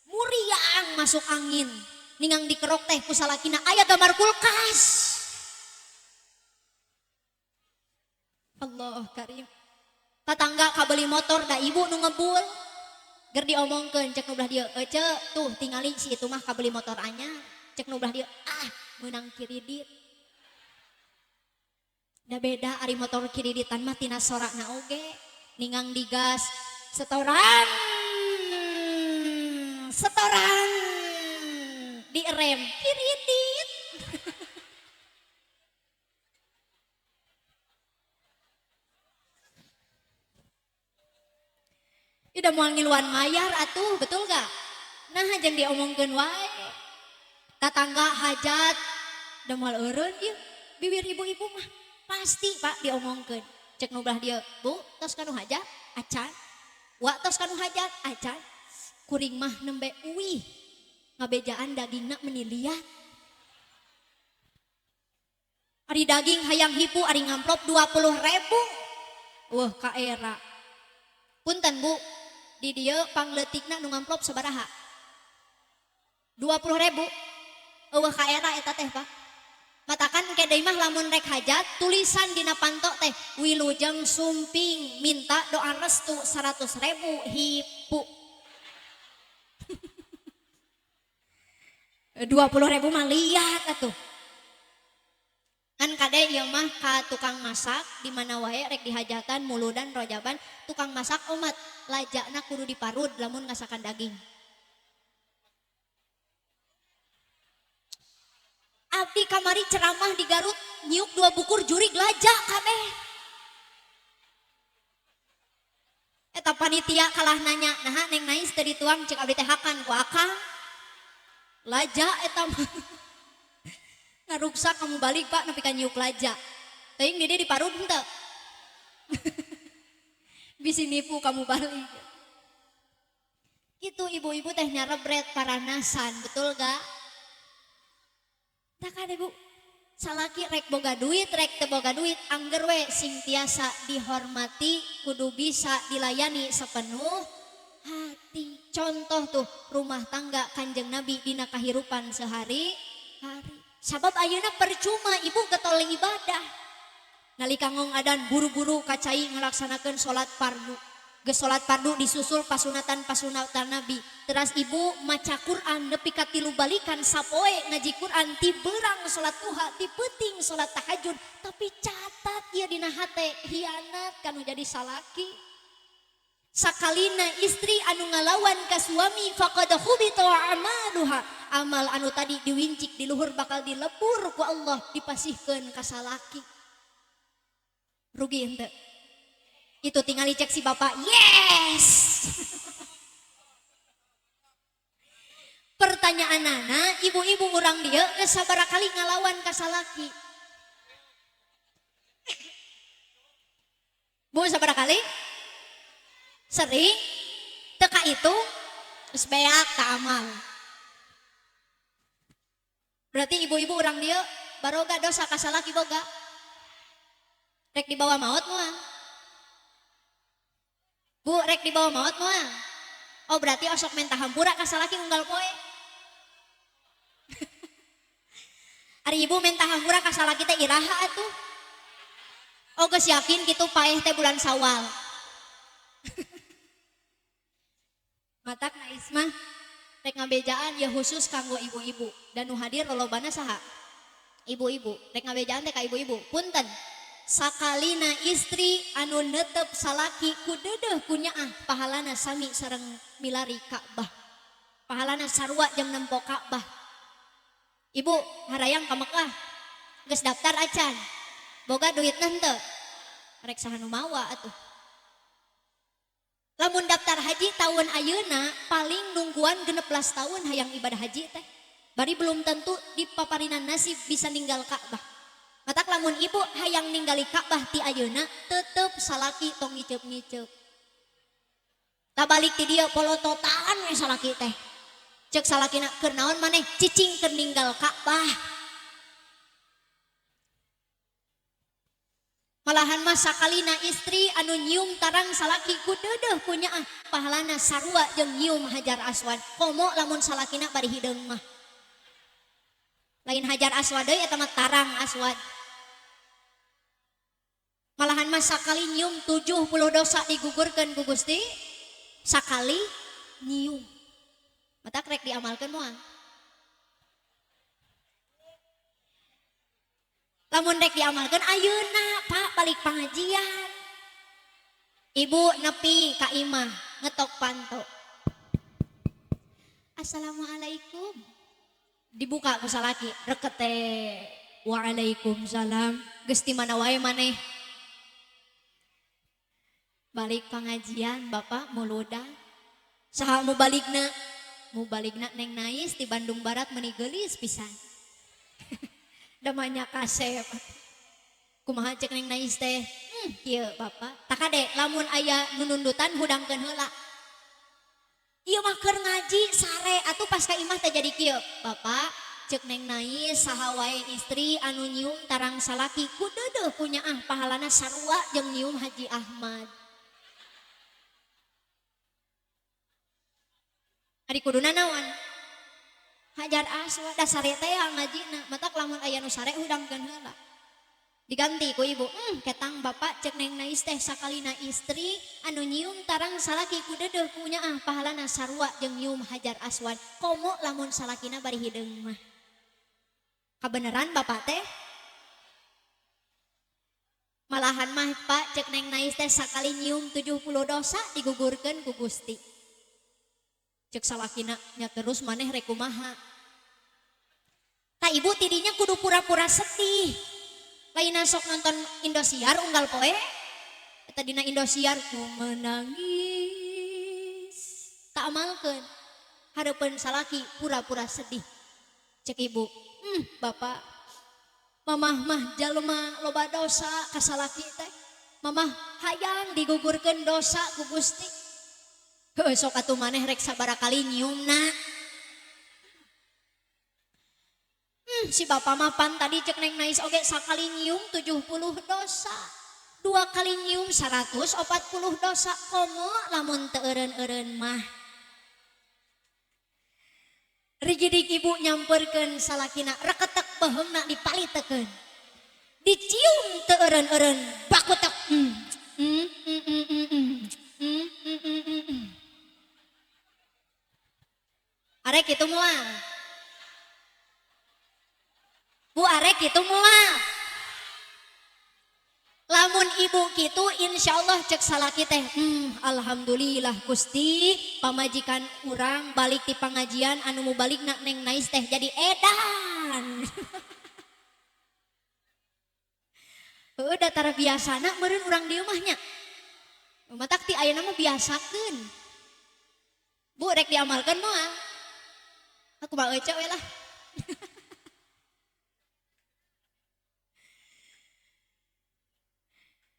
Muriang masuk angin. Ningang dikerok teh ku salakina aya gambar kulkas. Allah karim. Tatangga kabeli motor da ibu nu ngebul. Ger diomongkeun cek nu belah dieu, "Ece, tuh tingali si itu mah kabeli motor anyar." Cek nu belah dieu, "Ah, meunang kiridit." Da beda ari motor kiriditan mah tina sorakna oge. Ningang digas, setoran. Setoran. Direm kiridit. Udah mau ngiluan mayar atuh, betul gak? Nah jeung diomongkeun wae. Tatangga hajat udah moal eureun ieu bibir ibu-ibu mah pasti Pak diomongkeun. Cek nu belah dieu, "Bu, tos kanu hajat? Acan." "Wa tos kanu hajat? Acan." Kuring mah nembe uih. Ngabejaan dagingna meni liat. Ari daging hayang hipu ari ngamplop 20.000. Wah ka era. Punten Bu, di dieu pangleutikna nu ngamplop sabaraha? 20.000. Eueuh ka era eta teh Pak. Matakan engke deui mah lamun rek hajat tulisan dina panto teh wilujeng sumping minta doa restu 100.000 hipu. 20.000 mah liat atuh. Kan kade ieu mah ka tukang masak di mana wae rek dihajatan muludan rojaban tukang masak omat lajakna kudu diparud lamun ngasakan daging. Abdi kamari ceramah di Garut nyiuk 2 bukur jurig lajak kabeh. Eta panitia kalah nanya, naha neng nais teu dituang cek abdi teh hakan ku akang. Laja eta mah. Ngaruksak kamu balik Pak nepi ka nyiuk laja. Teuing di dieu diparud henteu. Bisi nipu kamu balik. Gitu ibu-ibu teh nyarebret paranasan, betul gak? Tak ada Bu. Salaki rek boga duit, rek teu boga duit, angger we sing tiasa dihormati, kudu bisa dilayani sepenuh hati. Contoh tuh rumah tangga Kanjeng Nabi dina kahirupan sehari-hari. Sabab ayeuna percuma ibu getol ibadah. Nalika ngong adan buru-buru kacai ngalaksanakeun salat fardu. Geus salat fardu disusul pasunatan-pasunatan Nabi. Teras ibu maca Quran nepi ka 3 balikan sapoe ngaji Quran ti beurang salat duha, ti peuting salat tahajud, tapi catat ieu dina hate hianat kanu jadi salaki. Sakalina istri anu ngalawan ka suami faqad khubita amaluha. Amal anu tadi diwincik di luhur bakal dilebur ku Allah dipasihkeun ka salaki. Rugi henteu? Itu tinggal dicek si bapak, yes. Pertanyaan nana, ibu-ibu urang dia geus sabaraha kali ngalawan ka salaki? Bu sabaraha kali? Sering? Teka itu geus beak ka amal. Berarti ibu-ibu urang dia baroga dosa ka salaki boga? Rek dibawa maot moal? Bu rek dibawa maot moal? Oh berarti osok menta hampura ka salaki unggal poe. Ari ibu menta hampura ka salaki teh iraha atuh. Oh geus yakin kitu paeh teh bulan Sawal. Matak nais mah rek ngabejaan ya khusus kanggo ibu-ibu. Dan nu hadir lolobana saha? Ibu-ibu. Rek ngabejaan teh ka ibu-ibu. Punten. Sakalina istri anu netep salaki ku deudeuh ku nyaah pahalana sami sareng milari Ka'bah. Pahalana sarua jeung nempo Ka'bah. Ibu harayang ka Mekah. Geus daftar acan. Boga duitna henteu? Rek saha nu mawa atuh. Lamun daftar haji tahun ayeuna paling nungguan 16 tahun hayang ibadah haji teh. Bari belum tentu di paparinan nasib bisa ninggal Ka'bah. Matak lamun ibu hayang ninggali Ka'bah ti ayeuna tetep salaki tong ngiceup-ngiceup. Tabalik ti dieu polototan we salaki teh. Ceuk salakina keur naon maneh cicing keur ninggal Ka'bah. Malahan mah sakalina istri anu nyium tarang salaki ku deudeuh ku nyaah pahalana sarua jeung nyium Hajar Aswad. Komo lamun salakina bari hideung mah. Lain Hajar Aswad deui eta mah tarang Aswad. Malahan mah sakali nyium 70 dosa digugurkeun ku Gusti. Sakali nyium. Matak rek diamalkeun moal. Lamun rek diamalkeun ayeuna Pak balik pengajian. Ibu nepi ka imah ngetok panto. Assalamualaikum. Dibuka ku salaki rekete. Waalaikumsalam. Geus di mana wae maneh? Balik pengajian Bapak muludan. Saha mu balikna? Mu balikna Neng Nais di Bandung Barat meuni geulis pisan. Damanya kasep. Kumaha cek Neng Nais teh? Kieu Bapak. Takade lamun aya nu nundutan hudangkeun heula. Ieu mah keur ngaji sare atuh pas ka imah teh jadi kieu. Bapak cek Neng Nais saha wae istri anu nyium tarang salaki ku deudeuh ku nyaah pahalana sarua jeung nyium Haji Ahmad. Ari kuduna naon? Hajar Aswad da sare teh ngajina matak lamun aya nu sare hudangkeun heula. Diganti ku ibu, ketang bapak cek Neng Nais teh sakalina istri anu nyium tarang salaki ku deudeuh ku nyaah pahalana sarua jeung nyium Hajar Aswad. Komo lamun salakina bari hideung mah. Kabeneran bapak teh? Malahan mah Pak cek Neng Nais teh sakali nyium 70 dosa digugurkeun ku Gusti. Cek salakina nya terus maneh rek kumaha. Ta ibu tidinya kudu pura-pura sedih. Lain sok nonton Indosiar unggal poe. Eta dina Indosiar ku menangis. Tak amalkeun. Hareupeun salaki pura-pura sedih. Cek ibu, bapak mamah mah jalma loba dosa ka salaki teh. Mamah hayang digugurkeun dosa ku Gusti. Heuh sok atuh maneh rek sabaraha kali nyiumna. Si bapak mah pan tadi cek Neng Nais oge sakali nyium 70 dosa. 2 kali nyium 140 dosa. Komo lamun teu eureun-eureun mah. Rigidik ibu nyamperkeun salakina reketek beheungna dipalitekeun. Dicium teu eureun-eureun bakutek. Arek kitu moal. Bu arek kitu moal. Lamun ibu kitu insyaallah cek salaki teh, alhamdulillah Gusti pamajikan urang balik ti pangajian anu mubaligna Neng Nais teh jadi edan. Heueuh datar biasana meureun urang dieu mah nya. Matak ti ayeuna mah biasakeun. Bu rek diamalkeun moal. Aku mah ece we lah.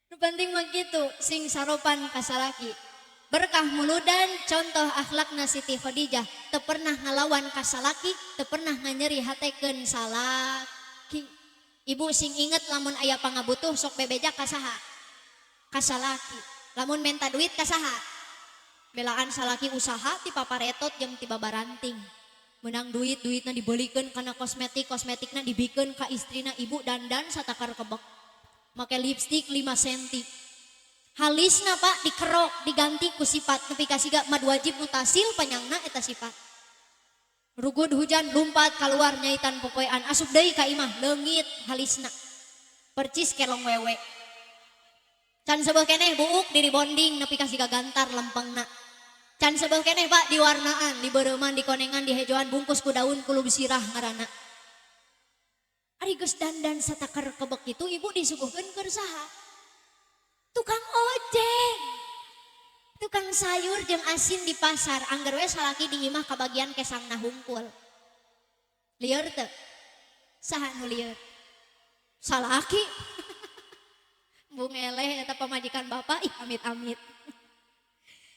Nu penting mah kitu sing saropan ka salaki. Berkah muludan contoh akhlakna Siti Khadijah teu pernah ngalawan ka salaki, teu pernah nganyeri hatekeun salaki. Ibu sing inget lamun aya pangabutuh sok bebeja ka saha? Ka salaki. Lamun menta duit ka saha? Belaan salaki usaha ti paparetot jeung ti babaranting. Menang duit, duitna dibelikeun kana kosmetik, kosmetikna dibikeun ka istrina ibu dandan satakar kebek. Make lipstik 5 senti. Halisna Pak dikerok, diganti ku sifat nepi ka siga mad wajib mutasil panyangna eta sifat. Rugud hujan lumpat keluar nyaitan popoean asup deui ka imah leungit halisna. Percis kelong wewe. Can seubeuh keneh buuk diri bonding nepi ka siga gantar lempengna. Can seubeuh keneh Pak diwarnaan, dibereuman, dikonengan, dihejoan bungkus ku daun kulub sirah ngaranna. Ari geus dandan satakar kebek kitu ibu disuguhkeun keur saha? Tukang ojek. Tukang sayur jeung asin di pasar, angger we salaki di imah kabagian kesangna hungkul. Lieur teu? Saha nu lieur? Salaki. Bung eleh eta pamajikan bapak, ih amit-amit.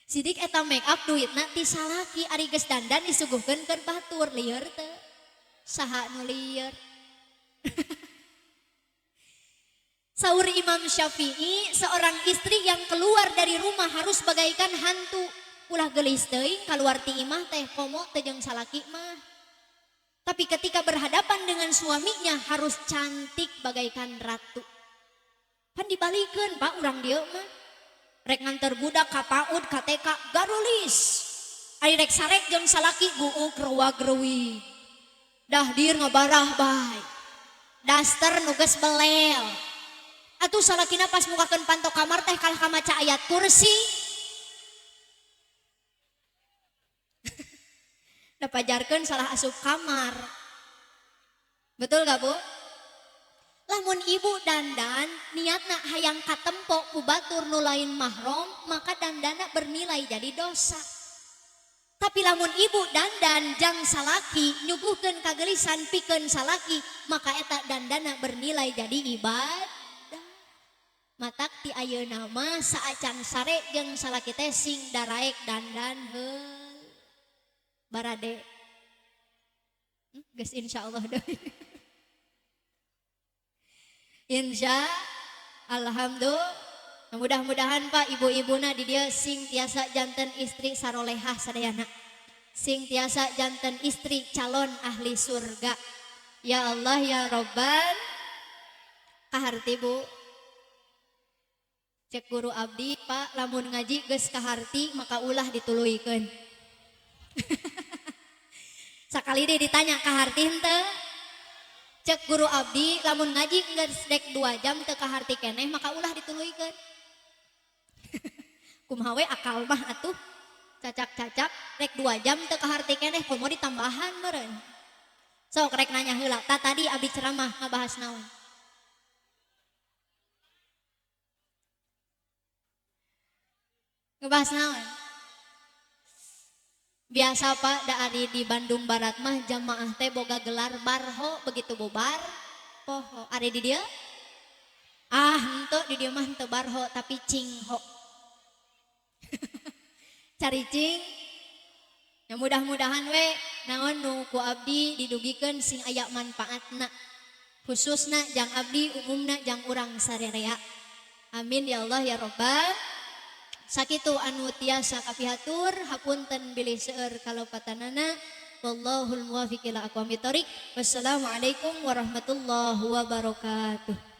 Sidik eta make up duitna ti salaki, ari geus dandan disuguhkeun keur batur, lieur teu? Saha nu lieur? Saur Imam Syafi'i, seorang istri yang keluar dari rumah harus bagaikan hantu. Ulah geulis teuing kaluar ti imah teh komo teh jeung salaki mah. Tapi ketika berhadapan dengan suaminya harus cantik bagaikan ratu. Pan dibalikeun Pak urang dieu mah. Rek nganter budak ka PAUD ka TK garulis. Ari rek sarek jeung salaki guuk reuwag-reuwig. Dahdir ngabarah bae. Daster nu geus belel. Atuh salakina pas mukakeun panto kamar teh kalah kamaca ayat kursi. Da pajarkeun salah asup kamar. Betul gak Bu? Lamun ibu dandan niatna hayang katempo ku batur nu lain mahram, maka dandana bernilai jadi dosa. Tapi lamun ibu dandan jang salaki nyuguhkeun kagelisan pikeun salaki, maka eta dandana bernilai jadi ibadah. Matak ti ayeuna mah saacan sare jeung salaki teh sing daraek dandan heul. Barade. Geus insyaallah deui. Insya alhamdulillah. Mudah-mudahan Pak ibu-ibuna di dieu sing tiasa janten istri sarolehah sadayana. Sing tiasa janten istri calon ahli surga. Ya Allah ya Robban. Kaharti Bu. Cek guru abdi Pak lamun ngaji geus kaharti maka ulah dituluykeun. Sakali deui ditanya kaharti henteu? Cek guru abdi lamun ngaji geus dek 2 jam teu kaharti keneh maka ulah dituluykeun. Kumaha we akal mah atuh. Cacak-cacak rek 2 jam teu kaharti keneh komo ditambahan meureun. Sok rek nanya heula, tah tadi abdi ceramah ngabahas naon? Ngebahas naon? Biasa Pak, da ari di Bandung Barat mah jamaah teh boga gelar barho, begitu bubar poho. Ari di dieu? Ah, henteu di dieu mah henteu barho tapi cingho. Cari cing. Ya mudah-mudahan we Naon nu ku abdi didugikeun sing aya manfaatna, khususna jang abdi, umumna jang urang sarerea. Amin ya Allah ya Robbal. Sakitu anu tiasa kapihatur, hapunten bilih seueur kalepatanana. Wallahul muwafiq ila aqwamit thoriq. Wassalamualaikum warahmatullahi wabarakatuh.